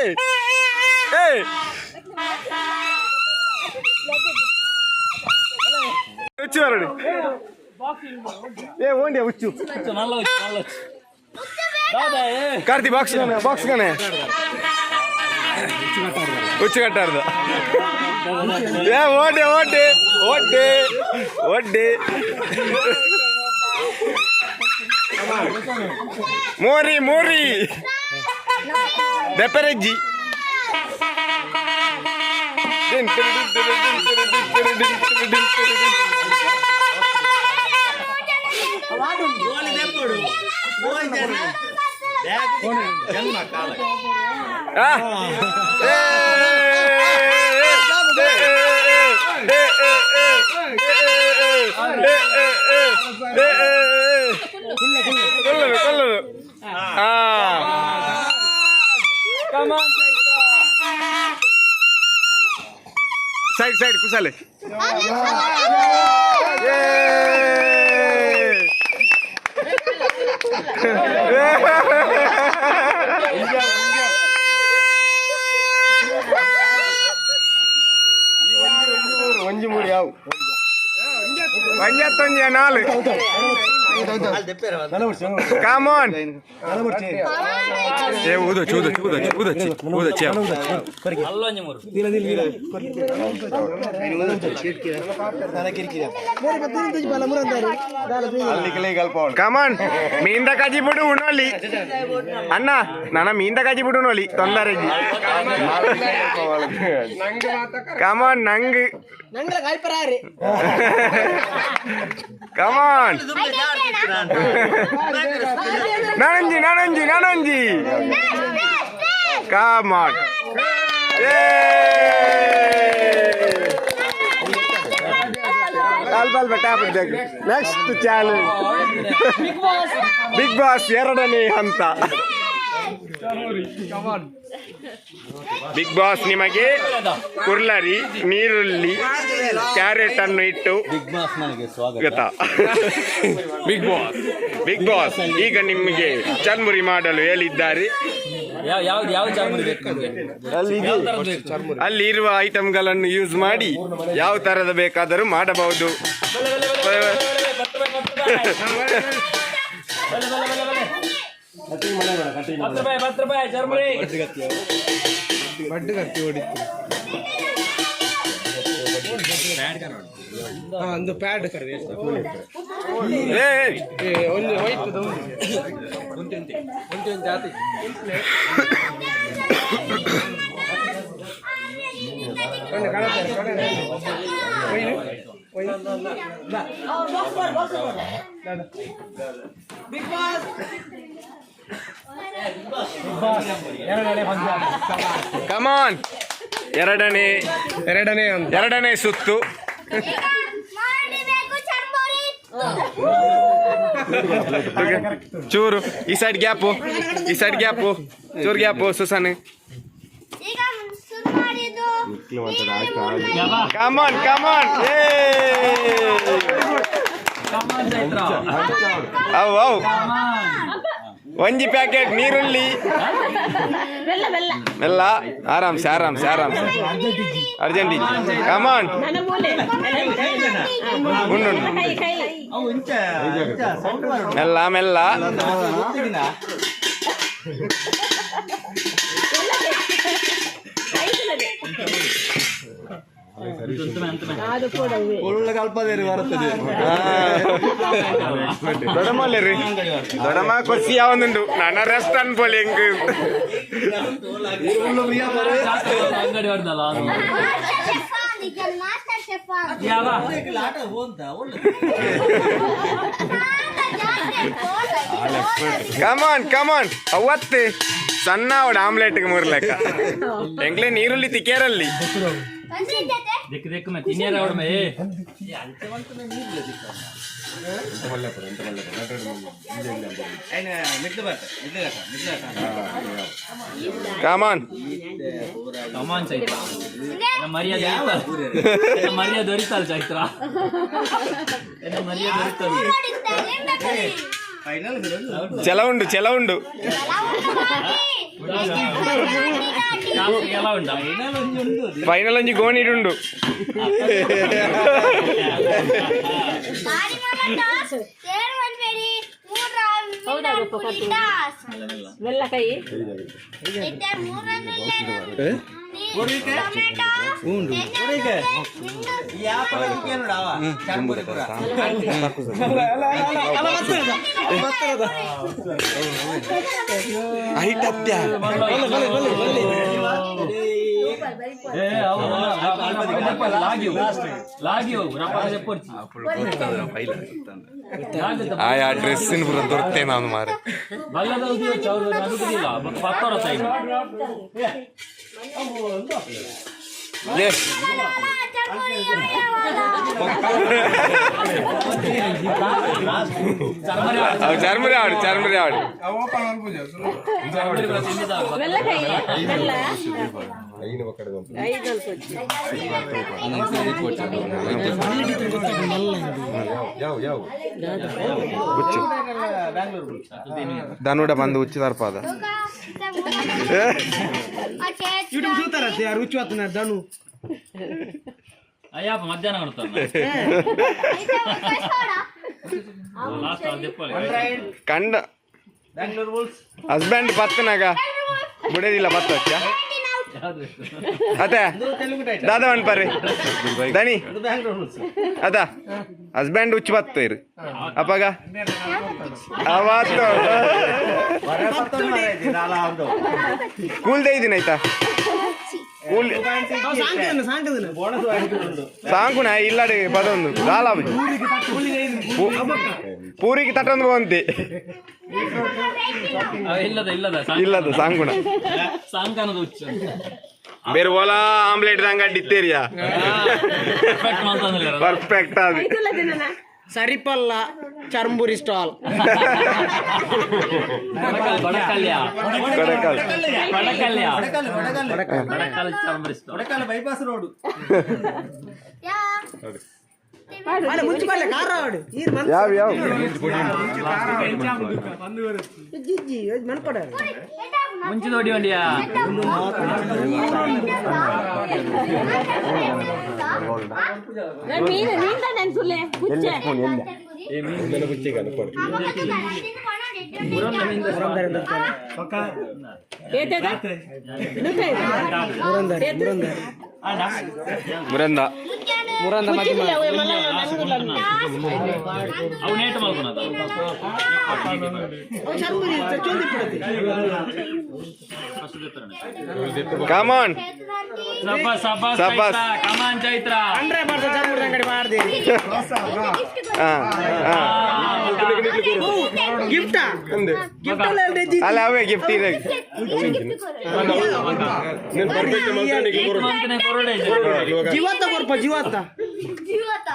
ಏ. ಹುಚ್ಚು ಬರೋಣ. ಏ ಓಂಡಿ ಹುಚ್ಚು. ನಲ್ಲ ಹುಚ್ಚು ನಲ್ಲ ಹುಚ್ಚು ದಾದಾ. ಏ ಕಾರ್ತಿ ಬಾಕ್ಸ್ ಬಾಕ್ಸ್ ಕಣೆ ಹುಚ್ಚು ಕಟ್ಟಾರ್ದ. ಏ ಓಡಿ ಓಡಿ ಓಡಿ ಓಡಿ. ಮೋರಿ ಮೋರಿ ದೆಪ್ಪರೆಜ್ಜಿ. ಕೊಲ್ಲದು ಕೊಲ್ಲದು. ಸೈಡ್ ಸೈಡ್ ಕುಸಲೆ. ಒಂಜಿ ಮೂರು ಯಾವ ಒಂಜತ್ತೊಂಜಿ ನಾಲ್. Come on. ಏ ಊದೊಚ್ಚಿ ಊದೊಚ್ಚಿ ಊದೊಚ್ಚಿ ಊದೊಚ್ಚಿ ಊದೊಚ್ಚಿ. ಅಲ್ಲೊಂಜಿ ಮೂರು. ಕಮಾನ್ ಮೀಂದ ಕಾಜಿ ಬಿಡು ಉಣೋಲಿ ಅಣ್ಣ. ನನ್ನ ಮೀಂದ ಕಾಜಿ ಬಿಡು ಉಣೋಲಿ ತೊಂದರೆ. ಕಮಾನ್ ನಂಗ್. ಕಮಾನ್ ನಾನಂಜಿ ನಾನಂಜಿ ನಾನಂಜಿ. ಕಮಾನ್. ಅಲ್ಪ ಅಲ್ಪ tap. Next challenge big boss ಎರಡನೇ ಹಂತ. ಬಿಗ್ ಬಾಸ್ ನಿಮಗೆ ಕುರ್ಲರಿ ನೀರುಳ್ಳಿ ಕ್ಯಾರೆಟ್ ಅನ್ನು ಇಟ್ಟು ಬಿಗ್ ಬಾಸ್ ನನಗೆ ಸ್ವಾಗತ. ಗೊತ್ತಾ? ಬಿಗ್ ಬಾಸ್ ಬಿಗ್ ಬಾಸ್ ಈಗ ನಿಮಗೆ ಚರ್ಮುರಿ ಮಾಡಲು ಹೇಳಿದ್ದಾರೆ. ಯಾವ ಯಾವ್ದು ಯಾವ ಚಾರ್ಮುರಿ ಬೇಕು ನಿಮಗೆ? ಯಾವ ತರದ್ದು ಬೇಕು? ಅಲ್ಲಿ ಇರುವ ಐಟಮ್ಗಳನ್ನು ಯೂಸ್ ಮಾಡಿ ಯಾವ ತರದ ಬೇಕಾದರೂ ಮಾಡಬಹುದು. ಬಲೆ ಬಲೆ ಬಲೆ ಬಲೆ ಬಲೆ ಬಲೆ ಬಲೆ ಬಲೆ. 10 ರೂಪಾಯಿ 10 ರೂಪಾಯಿ ಚರ್ಮುರಿ. ಬಡ್ಡು ಕತ್ತಿ ಹೊಡಿತು. ಒಂದು ಪ್ಯಾಡ್. ಏ ಒಂಜಿ ವೈಟ್ ಒಂಟಿ ಒಂಟಿ ಒಂಟಿ ಒಂಜಿ ಜಾತಿ. ಕಮಾನ್, ಎರಡನೇ ಎರಡನೇ ಎರಡನೇ ಸುತ್ತು. ಚೂರು ಈ ಸೈಡ್ ಗ್ಯಾಪು, ಈ ಸೈಡ್ ಗ್ಯಾಪು, ಚೂರು ಗ್ಯಾಪು ಸುಸನ್. ಕಮಾನ್ ಕಮಾನ್, ಅವು ಅವು ಒಂಜಿ ಪ್ಯಾಕೆಟ್ ನೀರುಳ್ಳಿ ಮೆಲ್ಲ, ಆರಾಮ್ಸೆ ಆರಾಮ್ಸೆ ಆರಾಮ್ಸೆ, ಅರ್ಜೆಂಟ್ ಕಮಾನ್, ಉಂಡು ಮೆಲ್ಲ ಮೆಲ್ಲ. ದೊಡಮಲ್ಲೇರಿ ದೊಡಮ ಕೊಸಿ ಯಾವೊಂದುಂಡು ನನ್ನ ರೆಸ್ಟ್ ಅನ್ಪೋಲಿ ಎಂಕ್. ಕಮಾನ್ ಕಮಾನ್, ಅವತ್ತು ಸಣ್ಣ ಅವಡ ಆಮ್ಲೆಟ್ಗೆ ಮೂರ್ಲೆಕ್ಕ ಎಂಗ್ಲೆ ನೀರುಳ್ಳಿ ತಿಕ್ಕೇರಲ್ಲಿ. ದಿಕ್ ದಿಕ್ ಮೇ ತಿನ್ನಿಯರ ಅವಡ ಮೇ. ಕಮಾನ್ ಕಮಾನ್ ಚೈತ್ರ, ಮರ್ಯಾದೆ ಮರ್ಯಾದೆ ದೊರಿತಾಳ ಚೈತ್ರ, ಮರ್ಯಾದೆ ದೊರಿತಾಳ. ಚೆಲ ಉಂಡು ಚೆಲ ಉಂಡು. ಫೈನಲ್ ಒಂಜಿ ಗೋಣಿಡುಂಡು. ಆಯಾ ಡ್ರೆಸ್ಸಿನ ಪೂರ ದೊರ್ತೆ ನಾನು ಮಾರೆ. ಚರ್ಮರಿ ಆಡು ಚರ್ಮರಿ ಆಡು. ಧನುಡ ಬಂದು ಉಚ್ಚಿ ತರ್ಪಾದ. ಯೂಟ್ಯೂಬ್ చూస్తారా ರುಚಿ ಆತನ ಧನು. ಅಯ್ಯಪ್ಪ ಮಧ್ಯಾಹ್ನ ಕೊಡ್ತಾನೆ ಕಂಡ ಹಸ್ಬೆಂಡ್ ಪತ್ತನಾಗ ಬಿಡೋದಿಲ್ಲ ಪತ್ತ ಹಚ್ಚ ಅತ್ತೆ ದಾದಾ ಪರ್ರಿ ದಣಿ ಅದ ಹಸ್ಬೆಂಡ್ ಹುಚ್ಚು ಬತ್ತು ಇರು ಅಪ್ಪಾಗ ಅವತ್ತು ಕೂಲ್ದೇ ಇದೀನಿ ಆಯ್ತಾ? ಕೂಲ್ ಸಾಂಕುನ ಇಲ್ಲಾಡಿ ಪದೊಂದು ದಾಲ ಪೂರಿಗೆ ತಟ್ಟೊಂದು ಬಂತಿ. ಇಲ್ಲದ ಇಲ್ಲದ ಇಲ್ಲದ ಸಾಂಕುಣ ಸಾಂಕನದ ಹುಚ್ಚು. ಬೇರೆ ಓಲಾ ಆಮ್ಲೆಟ್ ದಂಗ ಇತ್ತೇರಿಯಾ ಪರ್ಫೆಕ್ಟ್ ಅದು. ಸರಿಪಲ್ಲ ಚರ್ಂಬುರಿ stall. ಬಡಕಲ್ಯ Kodakal ಬಡಕಲ್ಯ ಬಡಕಲ್ ಚರ್ಮರಿ stall. Bypass road. ಯಾವ ಯಾವ ಮುಂಚಿದ ಹೊಡಿ వండిಯಾ. ಮುರಂದ ಮುರಂದ ಮದಿಮ ಅವು ನೇಟ್ ಮಲ್ಪುನದ ಕಮ್ ಆನ್ ಸಬ್ಬಾಸ್ ಸಬ್ಬಾಸ್ ಸಬ್ಬಾಸ್. ಚೈತ್ರ ಕಮಾನ್ ಚೈತ್ರ ಅಂದ್ರೆ ಮಾಡ್ದ ಚರ್ಮುರಿ ಅಂಗಡಿ ಮಾಡ್ದೆ ಹಾ ಹಾ ಗಿಫ್ಟಾ ಗಿಫ್ಟ್ ಅಲ್ಲ ಅಲ್ಲ ಅವೇ ಗಿಫ್ಟ್ ಇದೆ ಮಂತನೆ ಕೊರಡೆ ಜೀವತ್ತ ಕೊರ್ಪ ಜೀವತ್ತ ಜೀವತ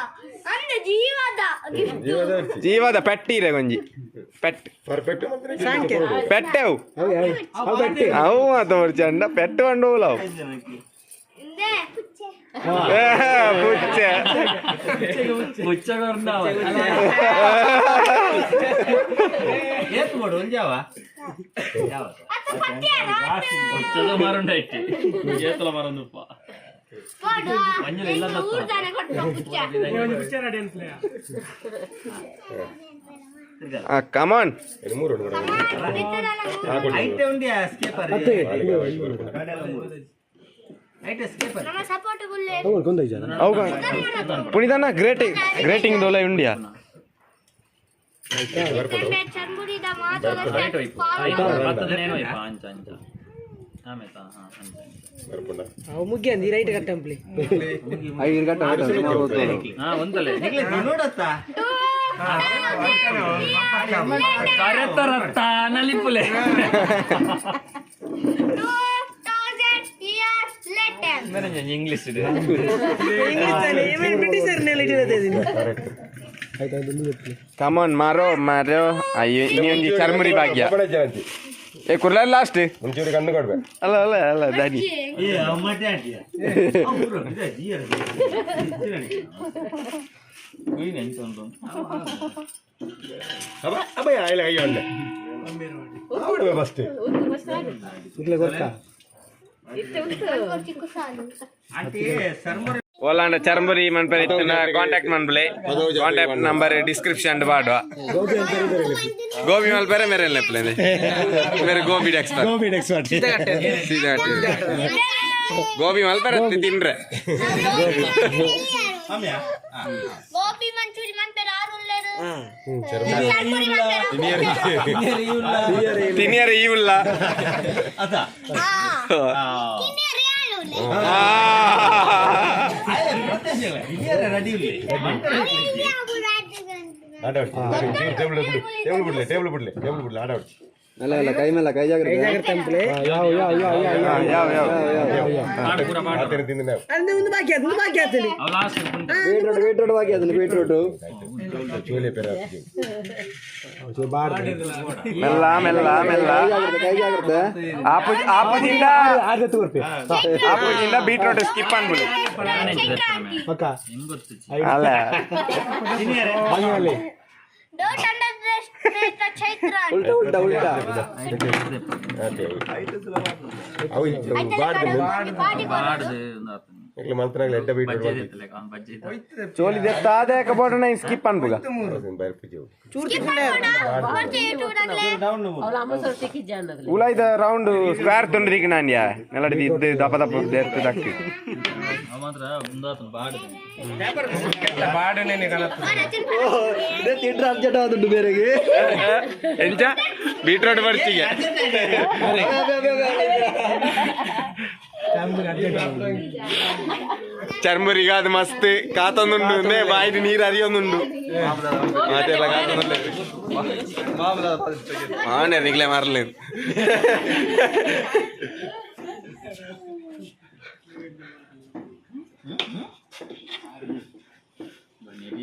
ಅಂದ್ರೆ ಜೀವದ ಗಿಫ್ಟ್ ಜೀವದ ಪೆಟ್ ಇದೆ ಗೊಂಜಿ ಪೆಟ್ ಪರ್ಫೆಕ್ಟ್ ಸಾಂಕೆ ಪೆಟ್ಟೆವು ಅವು ಮಾತ ಚಂಡ ಪೆಟ್ಟು ಕಂಡು ಹೋಗ್ಲವು ಇಂದೆ ಪುಚ್ಚೆ ಪುಚ್ಚೆ ಹುಚ್ಚಗೊಂಡ ಏತ್ ಬೋಡು ಒಂಜಾವ ಅತ್ತ ಪಟ್ಟಿಯಾರ ಹುಚ್ಚದ ಮರುಂಡ ಇಟ್ಟಿ ಏತಲ ಮರಂದುಪ್ಪ ಕೊಡು ಮಂಜುಳ ಇಲ್ಲ ದತ್ತ. ಊರ್ದಾನೆ ಕೊಟ್ಟು ಪುಚ್ಚೆ ಕಮಾನ್ ಮೂರು ಐಟೆ ಉಂಡಿಯಾ ಸ್ಕೇಪರ್ ಐಟೆ ಸ್ಕೇಪರ್ ನಮ್ಮ ಸಪೋರ್ಟ್ ಗುಲ್ಲೆ ಅವು ಪುನಿತಣ್ಣ ಗ್ರೇಟಿಂಗ್ ಗ್ರೇಟಿಂಗ್ ದೋಲ ಇಂಡಿಯಾ ಚರ್ಮುರಿದ ಮಾತು ಬತ್ತದನೇನೋ ಇಪ್ಪ ಅಂಚ ಅಂಚ ಆಮೇತ ಹಾ ಅಂಚ ಅವು ಮುಗ್ಗಿ ರೈಟ್ ಕಟ್ಟಂಪ್ಲಿ ಹಾ ಒಂದಲೇ ನೋಡತ್ತಾ ಕರೆತ ರತ್ತ ನಲಿಪುಲೆ ಇಂಗ್ಲಿಷ್ ಇದೆ ಇಂಗ್ಲಿಷ್ ಬ್ರಿಟಿಷರ್ ನೆಲ ಇಟ್ಟಿರೋದೇ ಕಮಾನ್ ಮಾರೋ ಮಾರೋ ಅಯ್ಯೋ ಇನಿ ಒಂಜಿ ಚರ್ಮುರಿ ಭಾಗ್ಯ ಏ ಕುರ್ಲ ಲಾಸ್ಟ್ ಒಂಚೂರು ಕಣ್ಣು ಕೊಡ್ಬೇಕು ಅಲ್ಲ ಅಲ್ಲ ಅಲ್ಲ ದಾನಿ ಏ ಅಮ್ಮಟೆ ಆಂಟಿಯ ಅಬ್ಬ ಅಬ್ಬ ಆಯ್ಲ ಕೈ ಉಂಡೆ ಫಸ್ಟ್ ಆಂಟಿ ಸರ್ಮುರಿ ಓಲಾಂಡ ಚರ್ಮುರಿ ಮನ್ಪರೆ ಇತ್ತಿನ ಕಾಂಟ್ಯಾಕ್ಟ್ ಮನ್ಪಲೆ ಕಾಂಟ್ಯಾಕ್ಟ್ ನಂಬರ್ ಡಿಸ್ಕ್ರಿಪ್ಷನ್ ಪಾಡುವ ಗೋಬಿ ಮಲ್ಪರೆ ಮೇರೆ ಲೆಪ್ಲೆ ಮೇರೆ ಗೋಬಿ ಎಕ್ಸ್ಪರ್ಟ್ ಗೋಬಿ ಎಕ್ಸ್ಪರ್ಟ್ ಗೋಬಿ ಮಲ್ಪರೆ ತಿನ್ರೆ ಆಮ್ಯಾ ಗೋಬಿ ಮಂಚೂರಿ ಮನ್ಪೆರ ಆರುಲ್ಲೇರು ತಿನಿಯರ ಈ ಉಲ್ಲ ಅದ ರೆಡಿ ಆಟ ಆಡ್ಸಿ ಟೇಬಲ್ ಬಿಡಿ ಟೇಬಲ್ ಬಿಡ್ಲಿ ಟೇಬಲ್ ಬಿಡ್ಲಿ ಟೇಬಲ್ ಬಿಡ್ಲಿ ಆಟ ಆಡ್ಸಿ ಜಾಗ್ರತೆ ಯಾವ ಯಾವ ಆತನ ತಿಂದ ನಾವು ಅಂದ್ರೆ ಒಂದು ಬಾಕಿ ಆಯ್ತು ಒಂದು ಬಾಕಿ ಆಯ್ತು ಲಾಸ್ಟ್ ಚೋಲೆ ಪೆರ ಹಾಕ್ತೀವಿ. ಮೆಲ್ಲ ಮೆಲ್ಲ ಮೆಲ್ಲ ಆಪುಜಿಂದ ಆಪುಜಿಂದ ಬೀಟ್ರೋಟ್ ಸ್ಕಿಪ್ ಅನ್ಬಿಡು ಅಲ್ಲ Don't underestimate the Chaitra. ಆತೆ. ಅವು ಇವು ಬಾಡ್ದು ಬಾಡ್ದು ಇಕ್ಲೆ ಮಂತ್ರಾಗ್ಲೆ ಎಡ್ಡ ಬೀಟ್ರೋಟ್ ಬಜ್ಜಿ ಚೋಲಿ ದೆತ್ತ ಆದಾಯಕ ಬೋರ್ಡ್ ಸ್ಕಿಪ್ ಅನ್ಬುಗ ಬೈರ್ ಪೂಜೆ ಉಲ ಇದ ರೌಂಡ್ ಸ್ಕ್ವೇರ್ ತುಂಡ್ರಿಗೆ ನಾನ್ ಯಾ ನೆಲಡಿ ಇದ್ದು ದಪ್ಪ ದಪ್ಪ ದೇರ್ತು ದಕ್ಕು ಅವ ಮಾತ್ರ ಮುಂದಾತನ ಬಾಡ್ದು ಎಂಚ ಬೀಟ್ರೋಟ್ ಬರ್ತಿಗೆ ಚರ್ಮುರಿಗ ಅದು ಮಸ್ತ್ ಕಾತೊಂದುಂಡು ನೇ ಬಾಯಿಡ್ ನೀರು ಅರಿಯೊಂದುಂಡು ಮಾತೆಲ್ಲ ಕಾತೊಂದುಂಡು ಮಾನೆ ನಿಗ್ಲೆ ಮಾರలేదు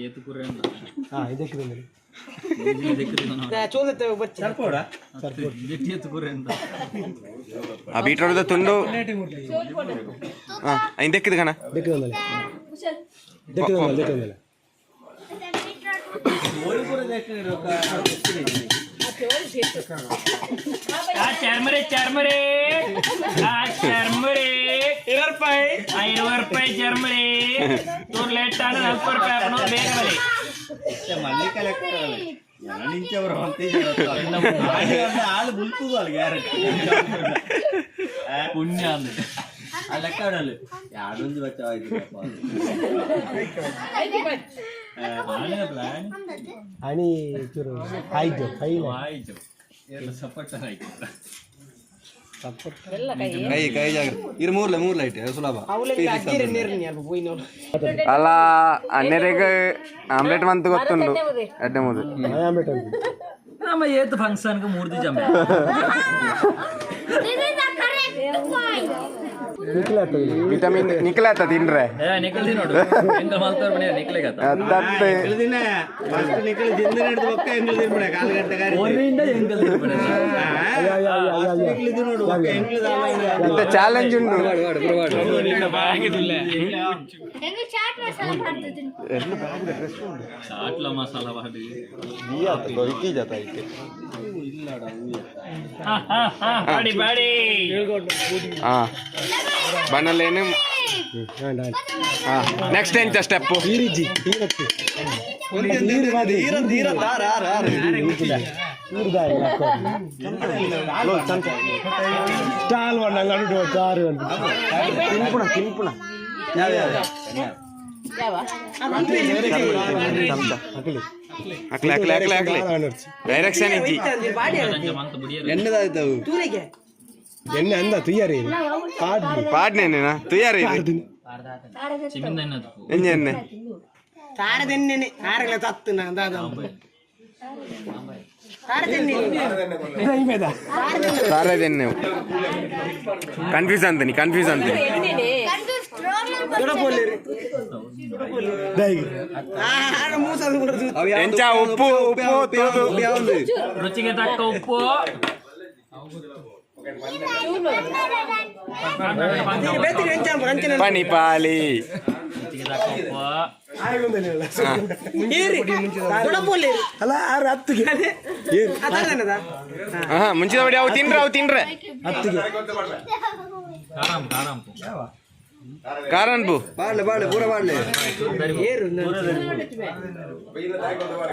ಏತು ಕುರ್ರೆ ಚೋಲತ್ತೆ ಬಚ್ಚಿ ಏತು ಕುರ್ರೆ ಅಂತ ಆ ಬೀಟ್ರೋಟ್ ತುಂಡು ಹಾ ಐನ್ ದೆಕ್ಕಿದ್ ಕಣ ಚರ್ಮರಿ ಚರ್ಮರಿ ಆ ಚರ್ಮರಿ ಇರೂಪಾಯಿ 20 ರೂಪಾಯಿ ಚರ್ಮರಿ ತೂರ್ ಲೇಟ್ ಆದ್ರೆ 40 ರೂಪಾಯಿ ಹಾಕೋಣ ಬೇಗ ಬಲಿ ಮಲ್ಲಿಕ ಲೆಕ್ಕ ನಿಂಚವರು ಆಳು ಬುಲ್ತುದು ಅಲ್ಲಿ ಗ್ಯಾರಂಟಿ ಪುಣ್ಯ ಅಂದ್ರೆ ಅಲ್ಲ అని ಚೂರು ಆಯ್ತು ಫೈಲ್. ಕೈ ಕೈ ಜಾಗ್ರತೆ ಇರು. ಮೂರ್ಲೆ ಮೂರ್ಲೆ ಐಟ್ ಸುಲಭ. ಅಲ್ಲ, ಅನ್ನೆರೆಗ್ ಆಮ್ಲೆಟ್ ಮಂತ್ ಗೊತ್ತುಂಡು ಎಡ್ಡೆ ಮೂರು. ಆಮ್ಲೆಟ್ ಅಂತ. ನಮ್ಮ ಏತ್ ಫಂಕ್ಷನ್ಗೆ ಮೂರ್ತಿ ಜಮೆ. This is the correct point. Vitamin ನಿಕ್ಲಾತ ತಿನ್ರೆ. ಏ, ನಿಕಲ್ದಿ ನೋಡು ಎಂತ ಮಲ್ತಾರ ಬನ್ನಿ ನಿಕ್ಲೆಗತ್ತ. ಅತ್ತತ್ತೆ. ದಿನ ಫಸ್ಟ್ ನಿಕ್ಕಲು ಜಿಂದ ನಡೆದು ಒಕ್ಕ ಎಂಗ್ಲು ತಿನ್ಬಿಡ ಕಾಲು ಗಂಟೆ ಗಾರಿ. ಒರಿಂದ ಎಂಕಲ್ ತಿನ್ಬಿಡ. ನಿಕ್ಕಲು ನೋಡು ಒಕ್ಕ ಎಂಗ್ಲು. ಇಂತ ಚಾಲೆಂಜ್ ಉಂಡು. ಹೆಂಗ್ ಚಾಟ್ ಮಸಾಲ ಮಾಡ್ತಿದ್ದೀನಿ. ಚಾಟ್ಲ ಮಸಾಲ ಮಾಡಿ. ಬಾಡಿ ಬಾಡಿ. ಹಾ, ಬಣ್ಣಲೇನು. ಹಾ, ನೆಕ್ಸ್ಟ್ ಎಂಚ ಸ್ಟೆಪ್? ಈರಿಜಿ ಈರತ್ತಿ ನೀರು ಸ್ಟಾಲ್ వండ అంగడు కారు. ತಿನ್ಪುಣ ತಿನ್ಪುಣ. ಅಕ್ಲೆ ಅಕ್ಲೆ ಅಕ್ಲೆ ಅಕ್ಲೆ ಡೈರೆಕ್ಷನ್ ಇಜ್ಜಿ. ಎಣ್ಣೆ ಅಂದ ತುಯ್ಯಾರಿ ಪಾಡ್ನಿ. ಪಾಡ್ನೇನೇನಾ ತುಯಾರಿ. ಚಿಮಿಂದ. ಎಂಜ ಎಣ್ಣೆ? ತಾರದೆನ್ನೆನೆ ಆರಗಳ ತತ್ತು ನಾ ದಾದ ತಾರದೆನ್ನೆ. ತಾರದೆಣ್ಣೆ. ಕನ್ಫ್ಯೂಸ್ ಅಂತೀನಿ, ಕನ್ಫ್ಯೂಸ್ ಅಂತೀನಿ. ಕನ್ಫ್ಯೂಸ್ ರೋಮನ್. ಮೂಸದು. ಎಂಚ ಉಪ್ಪು ಉಪ್ಪು ತೂದು. ರುಚಿಗೆ ತಕ್ಕ ಉಪ್ಪು. ಪನಿಪಾಲಿ. ರುಚಿಗೆ ತಕ್ಕ ಉಪ್ಪು. ಅಲ್ಲ, ಆರು ಹತ್ತಿಗೆ. ಹಾ, ಮುಂಚಿನ ಬಡಿ ಅವು ತಿನ್ರೆ, ಅವು ತಿನ್ರೆ. ಹತ್ತಿಗೆ. ಖಾರಂ ಖಾರಂ. ಕಾರನ್ಬು.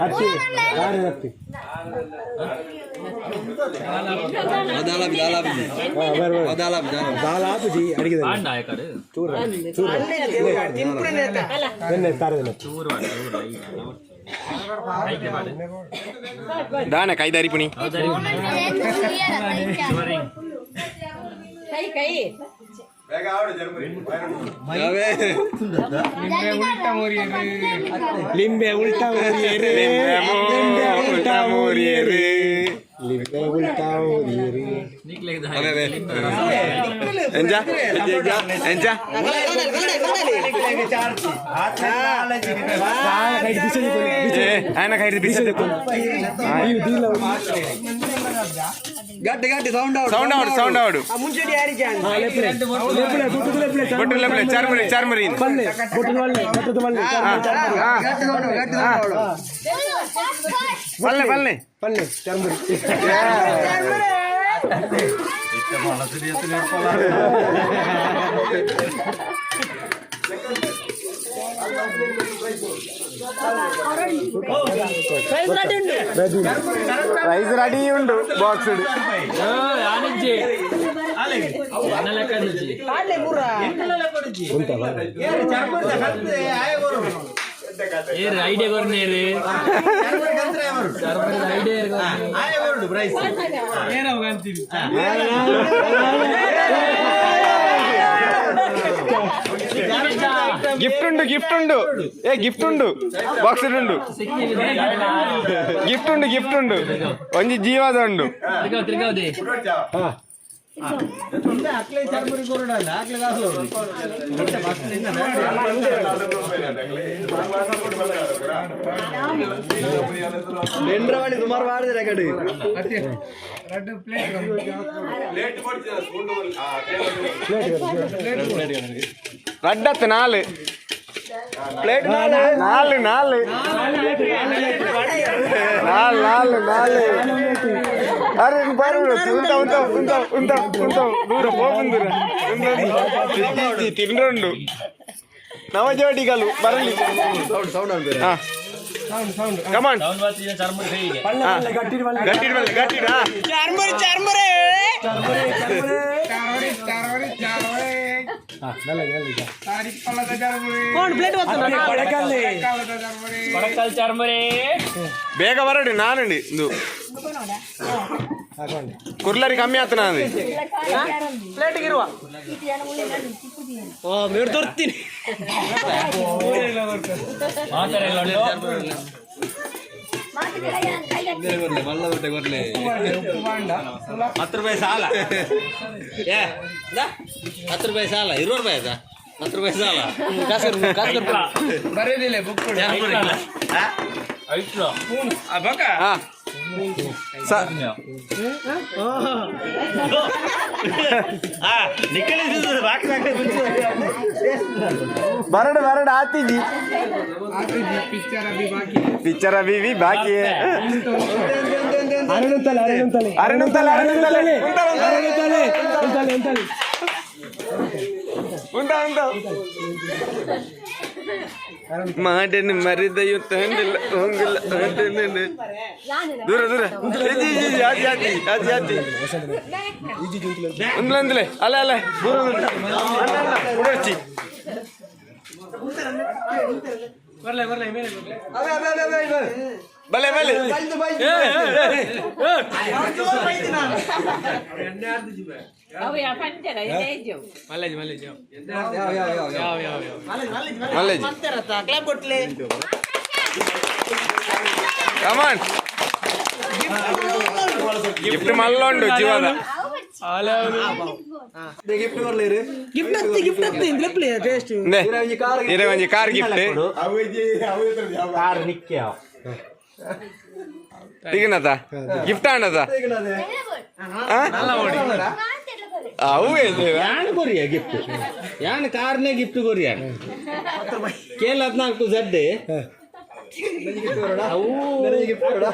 ಹತ್ತಿ ಆರು ಹತ್ತಿ. ದಾಲ್ ಆಪುಜಿ ಅಡಿಗೆ. ಪಾಂಡ ಆಯಕಡು. ಚೂರು ಚೂರು ಎಣ್ಣೆ ತಾರದೆಣ್ಣೆ. ಚೂರು ಬಾಡ, ಚೂರು ಐಕೆ ಬಾಡು. ದಾನೆ ಕೈದಾರಿ ಪುಣಿ. ಶುವರಿಂಗ್. ಲಿಂಬೆ ಉಲ್ಟಾ ಮುರಿಯರು. ಲಿಂಬೆ ಉಲ್ಟಾ ಮುರಿಯರು. ಲಿಂಬೆ ಉಲ್ಟಾ ಮುರಿಯರು. ಎಂಜ ಎಂಜ ಎಂಜ? ಏ, ఆయన ಕೈದು ಬಿಸಬೇಕು. ಗಟ್ಟಿ ಗಟ್ಟಿ ಸೌಂಡ್. ಸೌಂಡ್ ಆವಡು, ಸೌಂಡ್ ಆವಡು. ಮುಂಚೆಡಿ ಯಾರಿಗೆ? ಬೊಟ್ಟು ಲೆಪ್ಲೆ ಚಾರ್ಮರಿ ಚಾರ್ಮರಿ. ಪಲ್ಲೆ ಪಲ್ಲೆ. ಪಲ್ಲೆ ಚರ್ಮುರಿ. ರೈಸ್ ರೆಡಿ ಉಂಡು ಬಾಕ್ಸ್. ಆನಿಜ್ಜಿ ಎನ್ನ ಲೆಕ್ಕ ಇಜ್ಜಿ. ಏರು ಐಡಿಯಾ ಕೊರ್ನೇರು ಐಡಿಯಾ. ಗಿಫ್ಟ್ ಉಂಡು, ಗಿಫ್ಟ್ ಉಂಡು. ಏ, ಗಿಫ್ಟ್ ಉಂಡು, ಬಾಕ್ಸ್ ಉಂಡು. ಗಿಫ್ಟ್ ಉಂಡು, ಗಿಫ್ಟ್ ಉಂಡು. ಒಂಜಿ ಜೀವದ ಉಂಡು. ತಿರ್ಗಾವ್ ತಿರ್ಗಾವ್ದೆ. ಅಕ್ಲೆ ಚರ್ಮುರಿ ಕೊರಡಲ್ಲ ಅಕ್ಲೆ ದಾಸು. ಸುಮಾರು ಮಾಡಿದ್ರೆ ಕಡೆ. ರಡ್ಡತ್ತು ನಾಲು ಪ್ಲೇಟ್ ನಾಲು ನಾಲು ನಾಲ್ ನಾಲು ನಾಲು. ಅರೆ ಬಾರು ಉಂಟ ಉಂಟ ಉಂಟ ಉಂಟ ಉಂಟ ದೂರ ಹೋಗುಂದಿರ ತಿಂಡ್ರುಂಡು. ನವ ಜೋಡಿಗಲು ಬರಲಿ. ಹಾ, ಕಮಾನ್. ಸೌಂಡ್ ಬಾತ್ರಿ ಚರ್ಮುರಿ ಕೈಗೆ. ಗಟ್ಟಿ ಬಲ್ಲೆ ಗಟ್ಟಿ. ಚಾರ್ಮುರಿ ಚಾರ್ಮುರಿ. ಬೇಗ ಬರಡಿ ನಾನುಂಡಿ ಇಂದು ಕುರ್ಲರಿ ಕಮ್ಮಿ ಆತನ ಅದು. ಪ್ಲೇಟ್ಗಿರುವ ಓ ಮೇಡ್ ತೋರ್ತೀನಿ. ₹10 ಸಾಲ. ಏ ₹10 ಸಾಲ, ₹20 ಆಯ್ತಾ? ₹10 ಸಾಲ. ಬರೋದಿಲ್ಲ ಬುಕ್. ಹಾ ಬರಡು ಬರಡು ಆತಿಜಿ. ಪಿಕ್ಚರ್ ಅಭಿ ಬಿ ಬಾಕಿ. ಅರೆನುಂತಲೆ ಅರೆನುಂತಲೆ ಉಂಟ ಉಂಟ ಮಾಡನ್ ಮರಿದಯು ತಂದಿಲ್ಲ ಹೋಗಿಲ್ಲ. ದೂರ ದೂರ ಇಜ್ಜಿ ಇಜ್ಜಿ ಆಚಿ ಆಚಿ ಆಚಿ ಆಚಿ ఉందిలే ఉందిలే అలే అలే దూరం ఉడొచ్చి. భలే భలే. మల్లేజీ కమాన్ గిఫ్ట్ మళ్ళీ జీవాద. ಗಿಫ್ಟ್ ಹತ್ತಿ ಗಿಫ್ಟ್ ಹತ್ತಿ ಇಂದ್ಲೆ ಟೇಸ್ಟ್. ಇರವಂಜಿ ಕಾರ್ ಗಿಫ್ಟ್. ಕಾರ್ ನಿಕ್ಕೆ ತಿಗಿನತ ಗಿಫ್ಟ್ ಆಂಡತ ಅವು. ಯಾನ್ ಕೊರಿಯ ಗಿಫ್ಟ್, ಯಾನ್ ಕಾರ್ನೇ ಗಿಫ್ಟ್ ಕೊರಿಯ. ಕೇಲ್ 14 ಜಡ್ಡೆ ಅವು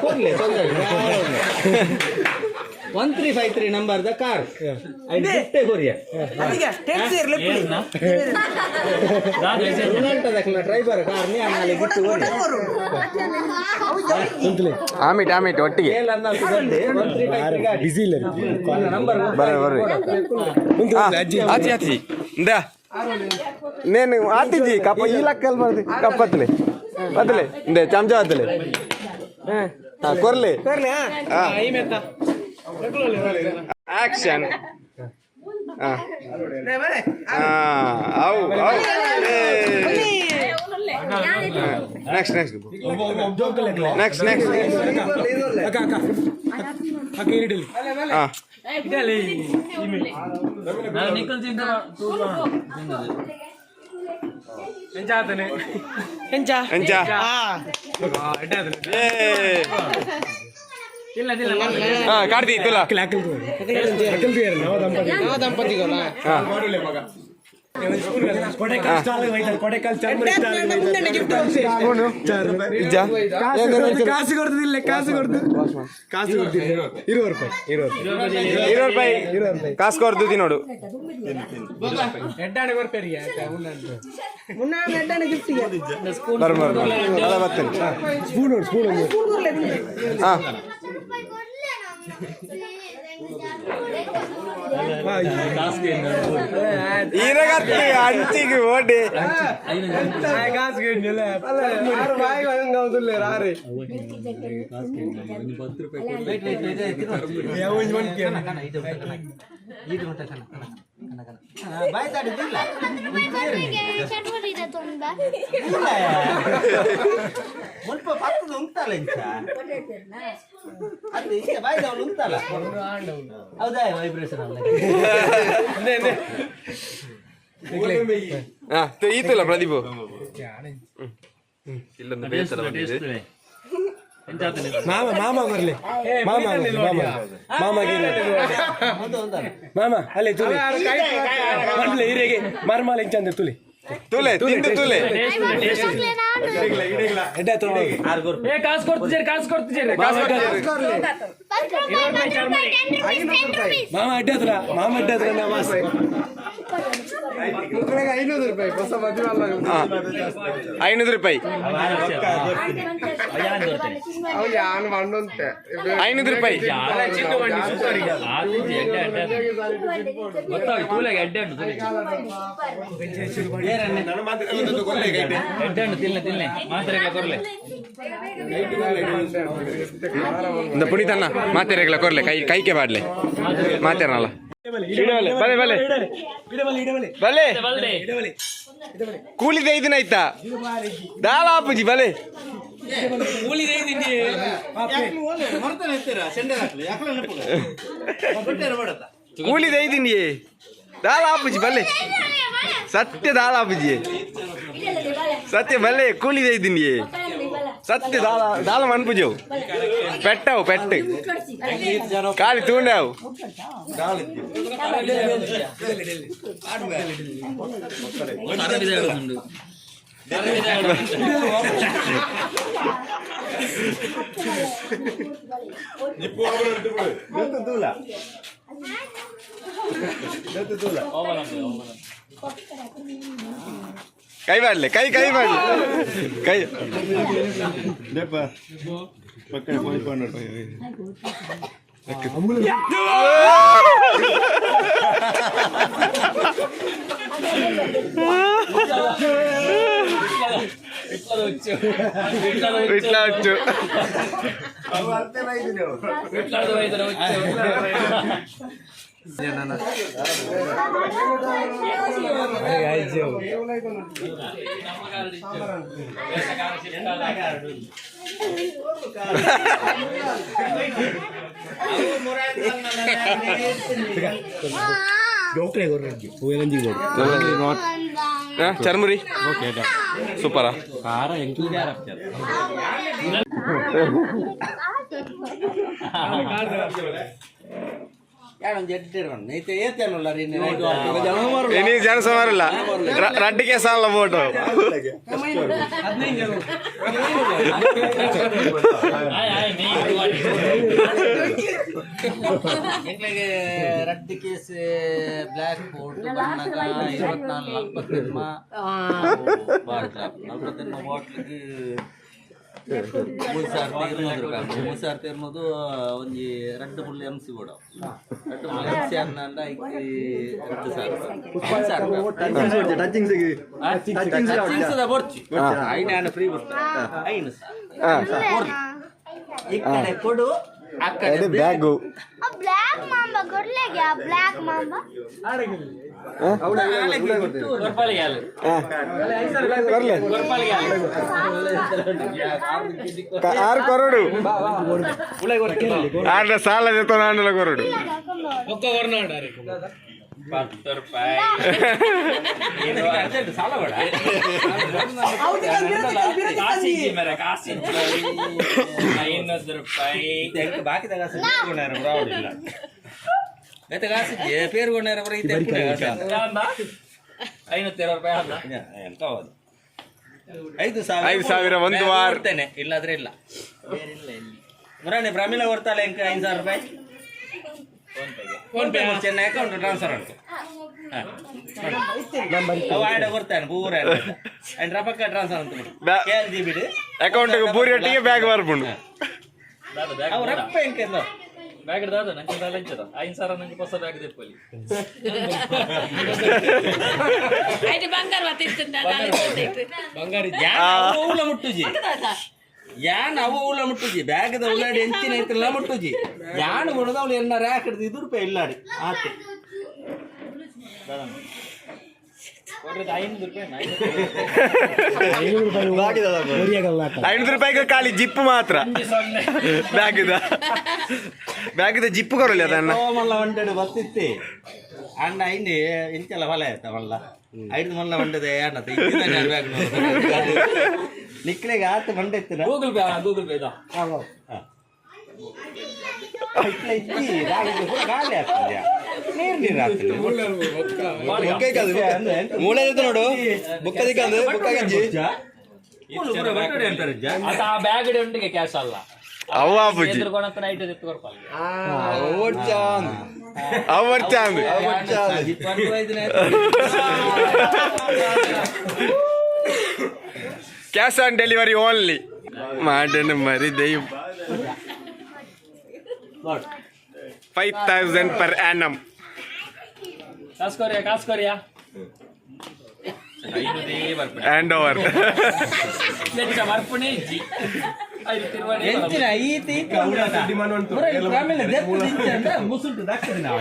ಕೊರ್ಲೆ. 1353 number the car ಗಿಫ್ಟೇ ಕೊರಿಯ. ಅದಕ್ಕೆ ಟೇಸ್ಟ್ ಇರ್ಲಿ. ಡ್ರೈವರ್ ಕಾರ್ ನೇ ಆಮೇಲೆ ಗಿಫ್ಟ್ ಕೊರಿಯ. ಆಮಿಟ್ ಆಮಿಟ್ ಒಟ್ಟಿಗೆ. ಕೇಲ್ 14 ಜಡ್ಡೆ 1353 ಗಾಡಿ ಬಿಸಿ ಇಲ್ಲ. ನಂಬರ್. ಬರ್ರಿ ಬರ್ರಿ. ಆಚಿ ಆಚಿ ಇಂದ నేను ఆతిజీ కప్ప ఈ లెక్కలు పడితే కప్పత్తులే బతులే ఇందే చెంచా వద్దులే కొర్లే. ಆಕ್ಷನ್. ಅವು ಅವು. Next next next next. ಹಾ ಎಂಚ ಎಂಚ? ಹಾ ಕಾರ್ತಿ ತುಲ. ದಂಪತಿಗಳ ಕಾಸು ಕೊಡ್ತಿಲ್ಲ, ಕಾಸು ಕೊಡ್ತು, ಕಾಸು ಕೊಡ್ತಿಲ್ಲ. ₹20 ₹20 ಕಾಸು ಕೊಡ್ದು ತಿನ್ನೋಡು. ಬರ್ ಬರ್ ಅಲ್ಲ ಬರ್ತೇನೆ. Spoon spoon. ಹಾ ಈರಗತ್ತಿ ಅಂಚಿಗೆ ಓಡಿ. ಮುಲ್ಪ ಪತ್ತದ ಉಂಟಲ್ಲ ಇಂಚ ಅದು ಇಂಚ ಬಾಯ್ದವಳು ಉಂಟಲ್ಲ. ಹೌದಾ? ವೈಬ್ರೇಷನ್ ಅಲ್ಲ. ಹಾ ಈತಲ್ಲ ಪ್ರದೀಪ್ ಇಲ್ಲೊಂದು ಬೇಸರ ಬಂದಿದೆ. ಮಾಮ ಮಾಮ ಬರ್ಲಿ, ಮಾಮ ಮಾಮ ಮಾಮ ಮಾಮ ಅಲ್ಲೇ ತುಲೆ ಮರ್ಮಲೆ ಹಿರಿಯಗೆ ಮರ್ಮಲೆ ಇಂಚಂದೆ ತುಲೆ ತುಲೆ ತಿಂದು ತುಲೆ. ಎಡ್ಡೆ ಕಾಸು ಕೊಡ್ತಿದ್ದೀರಿ, ಕಾಸು ಕೊಡ್ತಿದ್ದೀರಿ. ಮಾಮ ಅಡ್ಡೆ ಹತ್ರ, ಮಾಮ ಅಡ್ಡೆ ಹತ್ರ. ನಮಾಸ್. 500 ರೂಪಾಯಿ. 500 ರೂಪಾಯಿ. ಇಂದ ಪುನೀತಣ್ಣ ಮಾತೆರೆಗ್ಲ ಕೊರ್ಲೆ, ಕೈ ಕೈಕೆ ಬಾಡ್ಲೆ ಮಾತೆರನಲ್ಲ. ಬಲೆ ಬಲೆ ಬಲೆ ಕೂಲಿ ದೈದಿನ ಆಯ್ತಾ ದಾಲ ಆಪುಜಿ ಬಲೆ. ಕೂಲಿ ದೈದಿನಿ ದಾಲ ಆಪುಜಿ ಬಲೆ, ಸತ್ಯ ದಾಲ ಆಪುಜಿ ಸತ್ಯ ಬಲೆ ಕೂಲಿ ದೈದಿನಿ ಸತ್ಯ ದಾಲ ದಾಲ ಮನ್ಪುಜವು ಪೆಟ್ಟವು ಪೆಟ್ಟು ಖಾಲಿ ತೂಂಡವು. ಕೈ ಬಾಡ್ಲೆ, ಕೈ ಕೈ ಬಾಡ್ಲೆ, ಕೈ. ಇಟ್ಲ ಹುಚ್ಚು. ಚರ್ಮುರಿ ಸೂಪರಾ? ಇನಿ ಜನ ಸುಮಾರಿಲ್ಲ, ರಡ್ಡಿಗೆ ಸಾಲ ಫೋಟೋ. ರಡ್ಡು ಕೇಸ್ ಬ್ಲ್ಯಾಕ್ ಬೋರ್ಡ್ ಬಣ್ಣಗ 24 45 ಬಾಟ್ಲ, 45 ಬಾಟ್ಲಿಗೆ 3200 ರೂಪಾಯಿ. 3200 ಒಂಜಿ ರಡ್ಡು ಫುಲ್ ಎಮ್ ಸಿ ಬೋಡ, ರಡ್ಡು ಫುಲ್ ಎಮ್ ಸಿ ಅನ್ನಂಡ ಐಕ್ 2000 ರೂಪಾಯಿ. ಟಚಿಂಗ್ಸ್ ಬೊರ್ಚಿ ಐನ ಫ್ರೀ ಬರ್ತಾರೆ 5,000 ಈ ಕಡೆ ಕೊಡು, ಆ ಕಡೆ ಬ್ಯಾಗು. ಬ್ಲ್ಯಾಕ್ ಮಾಂಬಾ ಕೊಡ್ಲೆಗೆ, ಬ್ಲ್ಯಾಕ್ ಮಾಂಬಾ. ಆರು ಕೊರಡು ಆರ್ಡ ಸಾಲ ನಾಂಡಲ ಕೊರಡು. 10 ರೂಪಾಯಿ. 500 ರೂಪಾಯಿ. ಬಾಕಿ పేరు 520 ರೂಪಾಯಿ. 5,000. 5,000 ಒಂದು ವಾರ. ಕೊಡ್ತೇನೆ, ಇಲ್ಲಾದ್ರೆ ಇಲ್ಲ. ಮುರಾಣಿ ಪ್ರಮೀಳ ಕೊಡ್ತಾಳೆ ಇಂಕ 5,000 ರೂಪಾಯಿ phone pay Chennai account transfer ಉಂಟು. ಅವು ಕೊಡ್ತಾನೆ ಪೂರ ಅಂಡ್ ರಪಕ್ಕ ಟ್ರಾನ್ಸ್ಫರ್ ಅಂತ ಕೆ ಎಲ್ ಜಿ ಬಿಡು ಅಕೌಂಟ್ ಪೂರಿ ಒಟ್ಟಿಗೆ ಬ್ಯಾಗ್ ಬರ್ಪುಂಡು. ಅವು ರಪ್ಪ ಇಂಕ ಬ್ಯಾಗ್ ದಾದ ನಂಗೆ ದಾಲ ಇಂಚದ 5,000 ನಂಗೆ ಹೊಸ ಬ್ಯಾಗ್ ದೆಪ್ಪಲಿ. ಯಾನ್ ಅವು ಮುಟ್ಟುಜಿ, ಯಾನ್ ಅವು ಉಳ ಮುಟ್ಟುಜಿ, ಬ್ಯಾಗದ ಉಳ್ಳಾಡಿ ಎಂಚಿನ ಐತಿಲ್ಲ ಮುಟ್ಟುಜಿ. ಯಾನ್ ಕೊಡದ ಅವಳು ಎನ್ನ ರ್ಯಾಕ್ ಹಿಡ್ದು ಇದು ರೂಪಾಯಿ ಇಲ್ಲಾಡಿ ಆತೆ. 500 ರೂಪಾಯಿ. 500 ರೂಪಾಯಿಗೆ ಖಾಲಿ ಜಿಪ್ ಮಾತ್ರ. ಬ್ಯಾಗದ ಬ್ಯಾಗದ ಜಿಪ್ ಕೊರಲಿ ಅದನ್ನ. ಮಲ್ಲ వండడు ಬತ್ತಿತ್ತೆ ಅಣ್ಣ ಐಂದು ಇಂಚಲ ಫಲ ಆಯ್ತ ಮಲ್ಲ ಐದು ಮಲ್ಲ వండದೆ ಅಣ್ಣ ಬ್ಯಾಗ್ ನಿಕ್ಲೆಗೆ ಆತ ಮಂಡೆತ್ತಿನ ಗೂಗಲ್ ಪೇ, ಗೂಗಲ್ ಪೇ ಇದಾ? ಇಟ್ಲ ಇತ್ತಿ ರಾಗಿ ಪೂರ ಗಾಳಿ ಆಗ್ತದೆ, ನೀರು ನೀರು ಆಗ್ತದೆ. ಮೂಳೆ ನೋಡು ಬುಕ್ಕ ಅದ ಆ ಬ್ಯಾಗ್ ಉಂಡಿಗೆ ಕ್ಯಾಶ್ ಅಲ್ಲ. ಅವ ಅಪ್ಪುಜಿ ಎದುರುಕೊಳತ್ತ ನೈಟ್ ಎತ್ತು ಕೊರ್ಪಾಲ್. ಅವು ಬರ್ಚಾಂದು. ಕ್ಯಾಶ್ ಆನ್ ಡೆಲಿವರಿ ಓನ್ಲಿ ಮಾಡಣ ಮರಿ ದೆಯ್ಯ. 5000 per annum. ಕಾಸ್ಕೋರಿಯಾ ಕಾಸ್ಕೋರಿಯಾ. Hand over. ಬರ್ಪುಣೆ ಇಜ್ಜಿ. ಎಂಚಿನ ಈತ ಈತ ಮುಸುಂಟು ದಕ್ಕದ ನಾವು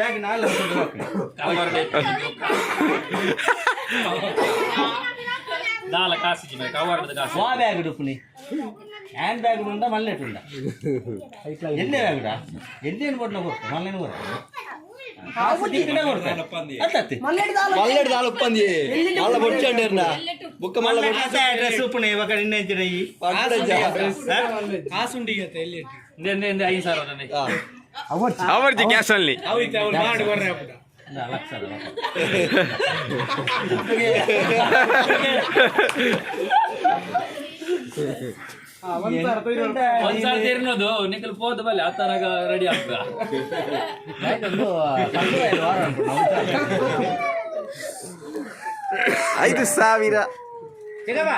ಬ್ಯಾಗ್ ನಾಲ್ ದಾಲ ಕಾಸಿಜಿ ಮೇಲೆ ಕವರ್ದ ಕಾಸು. ವಾ ಬ್ಯಾಗ್ ಉಡುಪುನಿ ಹ್ಯಾಂಡ್ ಬ್ಯಾಗ್ ಉಂಡ ಮಲ್ಲೆಟ್ ಉಂಡ ಎಣ್ಣೆ ಬ್ಯಾಗ್ ಎಣ್ಣೆ ಕೊಡ್ಲ ಕೊರ್ತ ಮಲ್ಲೆನ ಕೊರ್ತ ಮಲ್ಲೆಡ್ ದಾಲ ಉಪ್ಪಂದಿ ಮಲ್ಲ ಬೊಡ್ಚಂಡೇರ್ನ ಬುಕ್ಕ ಮಲ್ಲ. ಡ್ರೆಸ್ ಉಪ್ಪುನೆ ಇವಾಗ ಇನ್ನೆಂಚಿನ ಈ ಕಾಸುಂಡಿಗೆ ಎಲ್ಲಿ? ಇಂದೆ ಇಂದೆ 5000 ಅದನ್ನೇ. ಅವರ್ಜಿ ಕ್ಯಾಶ್ ಓನ್ಲಿ. ಅವು ಇತ್ತೆ ಅವ್ರು ಮಾಡಿ ಬರ್ರೆ ಅಪ್ಪಟ. ಲಕ್ಷ. ಒಂದ್ಸಾರಿ ತಿರ್ನೋದು ನಿಖಲ್ ಪೋದ ಬಲ್ಲೆ ಆತನಾಗ ರೆಡಿ ಆಗ್ತದ. 5000. ಚಿಕ್ಕಪ್ಪ,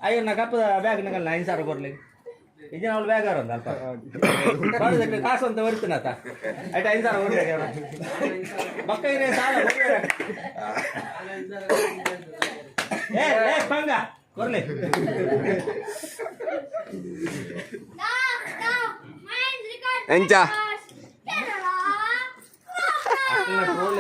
ಅಯ್ಯೋ ನಾ ಕಪ್ಪದ ಬ್ಯಾಗ್ ನಕಲ್ಲ 5000 ಕೊಡ್ಲಿ ಇಜ್ಜಿನ ಅವಳು ಬ್ಯಾಗ್ ಒಂದು ಅಲ್ಪ ಬಾಡುದಕ್ಕೆ ಕಾಸು ಅಂತ ಬರ್ತೇನೆ ಆತ. ಆಯ್ತು, 5000 ಕೊಡ್ಲಿ ಬಕ್ಕ ಇರೇ ಸಾಲ ಕೊಡ್ಬೇಡ. ಏ ಏ ಪಂಗ ಕೊರ್ಲಿ. ಎಂಚ? ಟ್ರೋಲ್.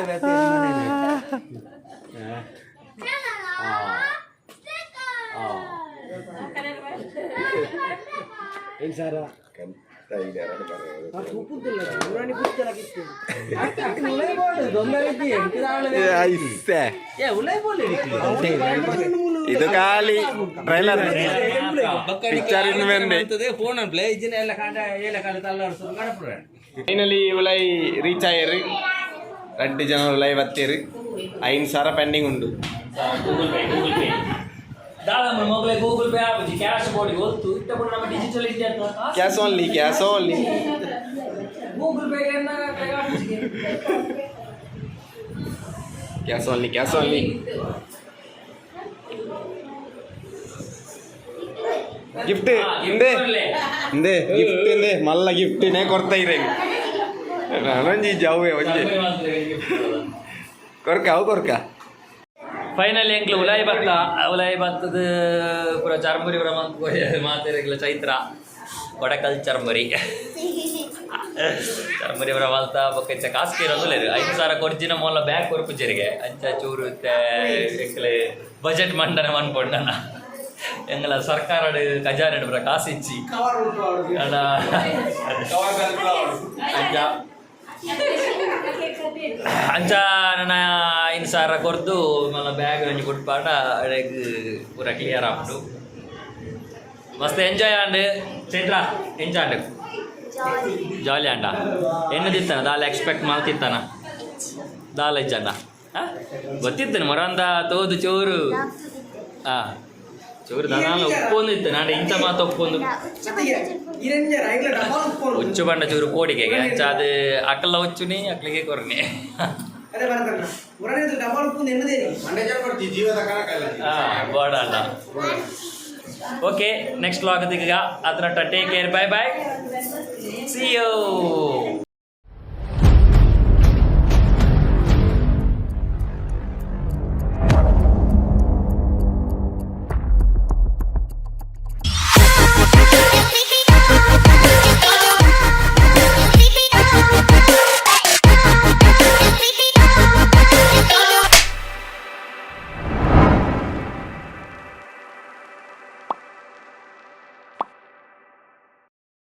ಐಸೆ. ಇದು ಖಾಲಿ ಟ್ರೈಲರ್ ಪಿಕ್ಚರ್ ಇನ್ನು ಬಂದೆ. ಫೋನ್ ಅನ್ಪ್ಲೆ ಇಜ್ಜಿನ ಎಲ್ಲ ಕಾಂಡ ಏಲ ಕಾಲ ತಲ್ಲಾಡ್ಸೋದು ಕಡಪುರ. Finally ಉಲೈ reach ಆಯರು. ರಡ್ಡು ಜನ ಉಲೈ ಬತ್ತೀರು. 5000 ಪೆಂಡಿಂಗ್ ಉಂಡು. ಗೂಗಲ್ ಪೇ, ಗೂಗಲ್ ಪೇ ದಾದ ಮೊಗಲೆ ಗೂಗಲ್ ಪೇ ಆಪುಜಿ. ಕ್ಯಾಶ್ ಬೋರ್ಡ್ ಗೊತ್ತು ಇತ್ತ ಕೂಡ ನಮ್ಮ digital India. Cash only, cash only. Google pay. Cash only, cash only. Gift ಇಂದೆ ಇಂದೆ ಗಿಫ್ಟ್ ಇಂದೆ ಮಲ್ಲ ಗಿಫ್ಟ್ ನೇ ಕೊಡ್ತಾ ಇರೇನು ನಾನೊಂಜಿ ಜಾವೆ ಒಂಜಿ ಕೊರ್ಕ ಅವು ಕೊರ್ಕ. ಫೈನಲಿ ಎಂಕ್ಲು ಉಲಾಯಿ ಬತ್ತ. ಉಲಾಯಿ ಬತ್ತದ ಪೂರ ಚರ್ಮುರಿ ಪೂರ ಮಂತ್ ಮಾತೆರೆಗ್ಲ ಚೈತ್ರ ಕೊಡಕಲ್ ಚರ್ಮುರಿ ಚರ್ಮುರಿ ಪೂರ ಮಲ್ತ ಬೊಕ್ಕ ಇಚ್ಚ ಕಾಸು ಕೇರೊಂದುಲ್ಲೆರ್. 5000 ಕೊರ್ಜಿನ ಮೊಲ್ಲ ಬ್ಯಾಗ್ ಕೊರ್ಪುಜೆರಿಗೆ. ಅಂಚ ಚೂರು ಇತ್ತೆ ಎಂಕ್ಲೆ ಬಜೆಟ್ ಮಂಡನೆ ಮನ್ಪೊಂಡನ ಎಂಗಲ ಸರ್ಕಾರ ಖಜಾನೆ ಪೂರ ಕಾಸು ಇಚ್ಚಿ. ಅಂಡ ಅಂಚ ಅಂಚ ನನ್ನ 5000 ಕೊರ್ದು ಮಲ್ಲ ಬ್ಯಾಗ್ ಒಂಜಿ ಕೊಟ್ಪಾಂಡ ಅಡೆಗ್ ಪೂರ ಕ್ಲಿಯರ್ ಆಪುಂಡು. ಮಸ್ತ್ ಎಂಜಾಯ್ ಆಂಡ್. ಚೈತ್ರ, ಎಂಜಾಯ್ ಆಂಡ್? ಜಾಲಿ ಅಂಡ. ಎನ್ನು ತಿತ್ತಾನ ದಾಲ ಎಕ್ಸ್ಪೆಕ್ಟ್ ಮಾಡ್ತಿತ್ತಾನ ದಾಲ ಇಜ್ಜಂಡ ಗೊತ್ತಿತ್ತನು ಮೊರಂದ ತೋದು ಚೋರು ಚೂರು ದಾಲ ಉಪ್ಪೊಂದು ಇತ್ತು ನಾಡ ಇಂಚ ಮಾತ ಉಪ್ಪೊಂದು. ಉಚ್ಚು ಬಂಡ ಚೂರು ಕೋಡಿಗೆಗೆ ಅಂಚ ಅದು ಅಕಲ್ಲ ಉಚ್ಚುನಿ ಅಕ್ಲಿಗೆ ಕೊರ್ನಿ. ಬೋಡ ಅಲ್ಲ. ಓಕೆ, ನೆಕ್ಸ್ಟ್ ವ್ಲಾಗ್ ದಿಗ ಅದ್ರ. Take care, bye bye, see you.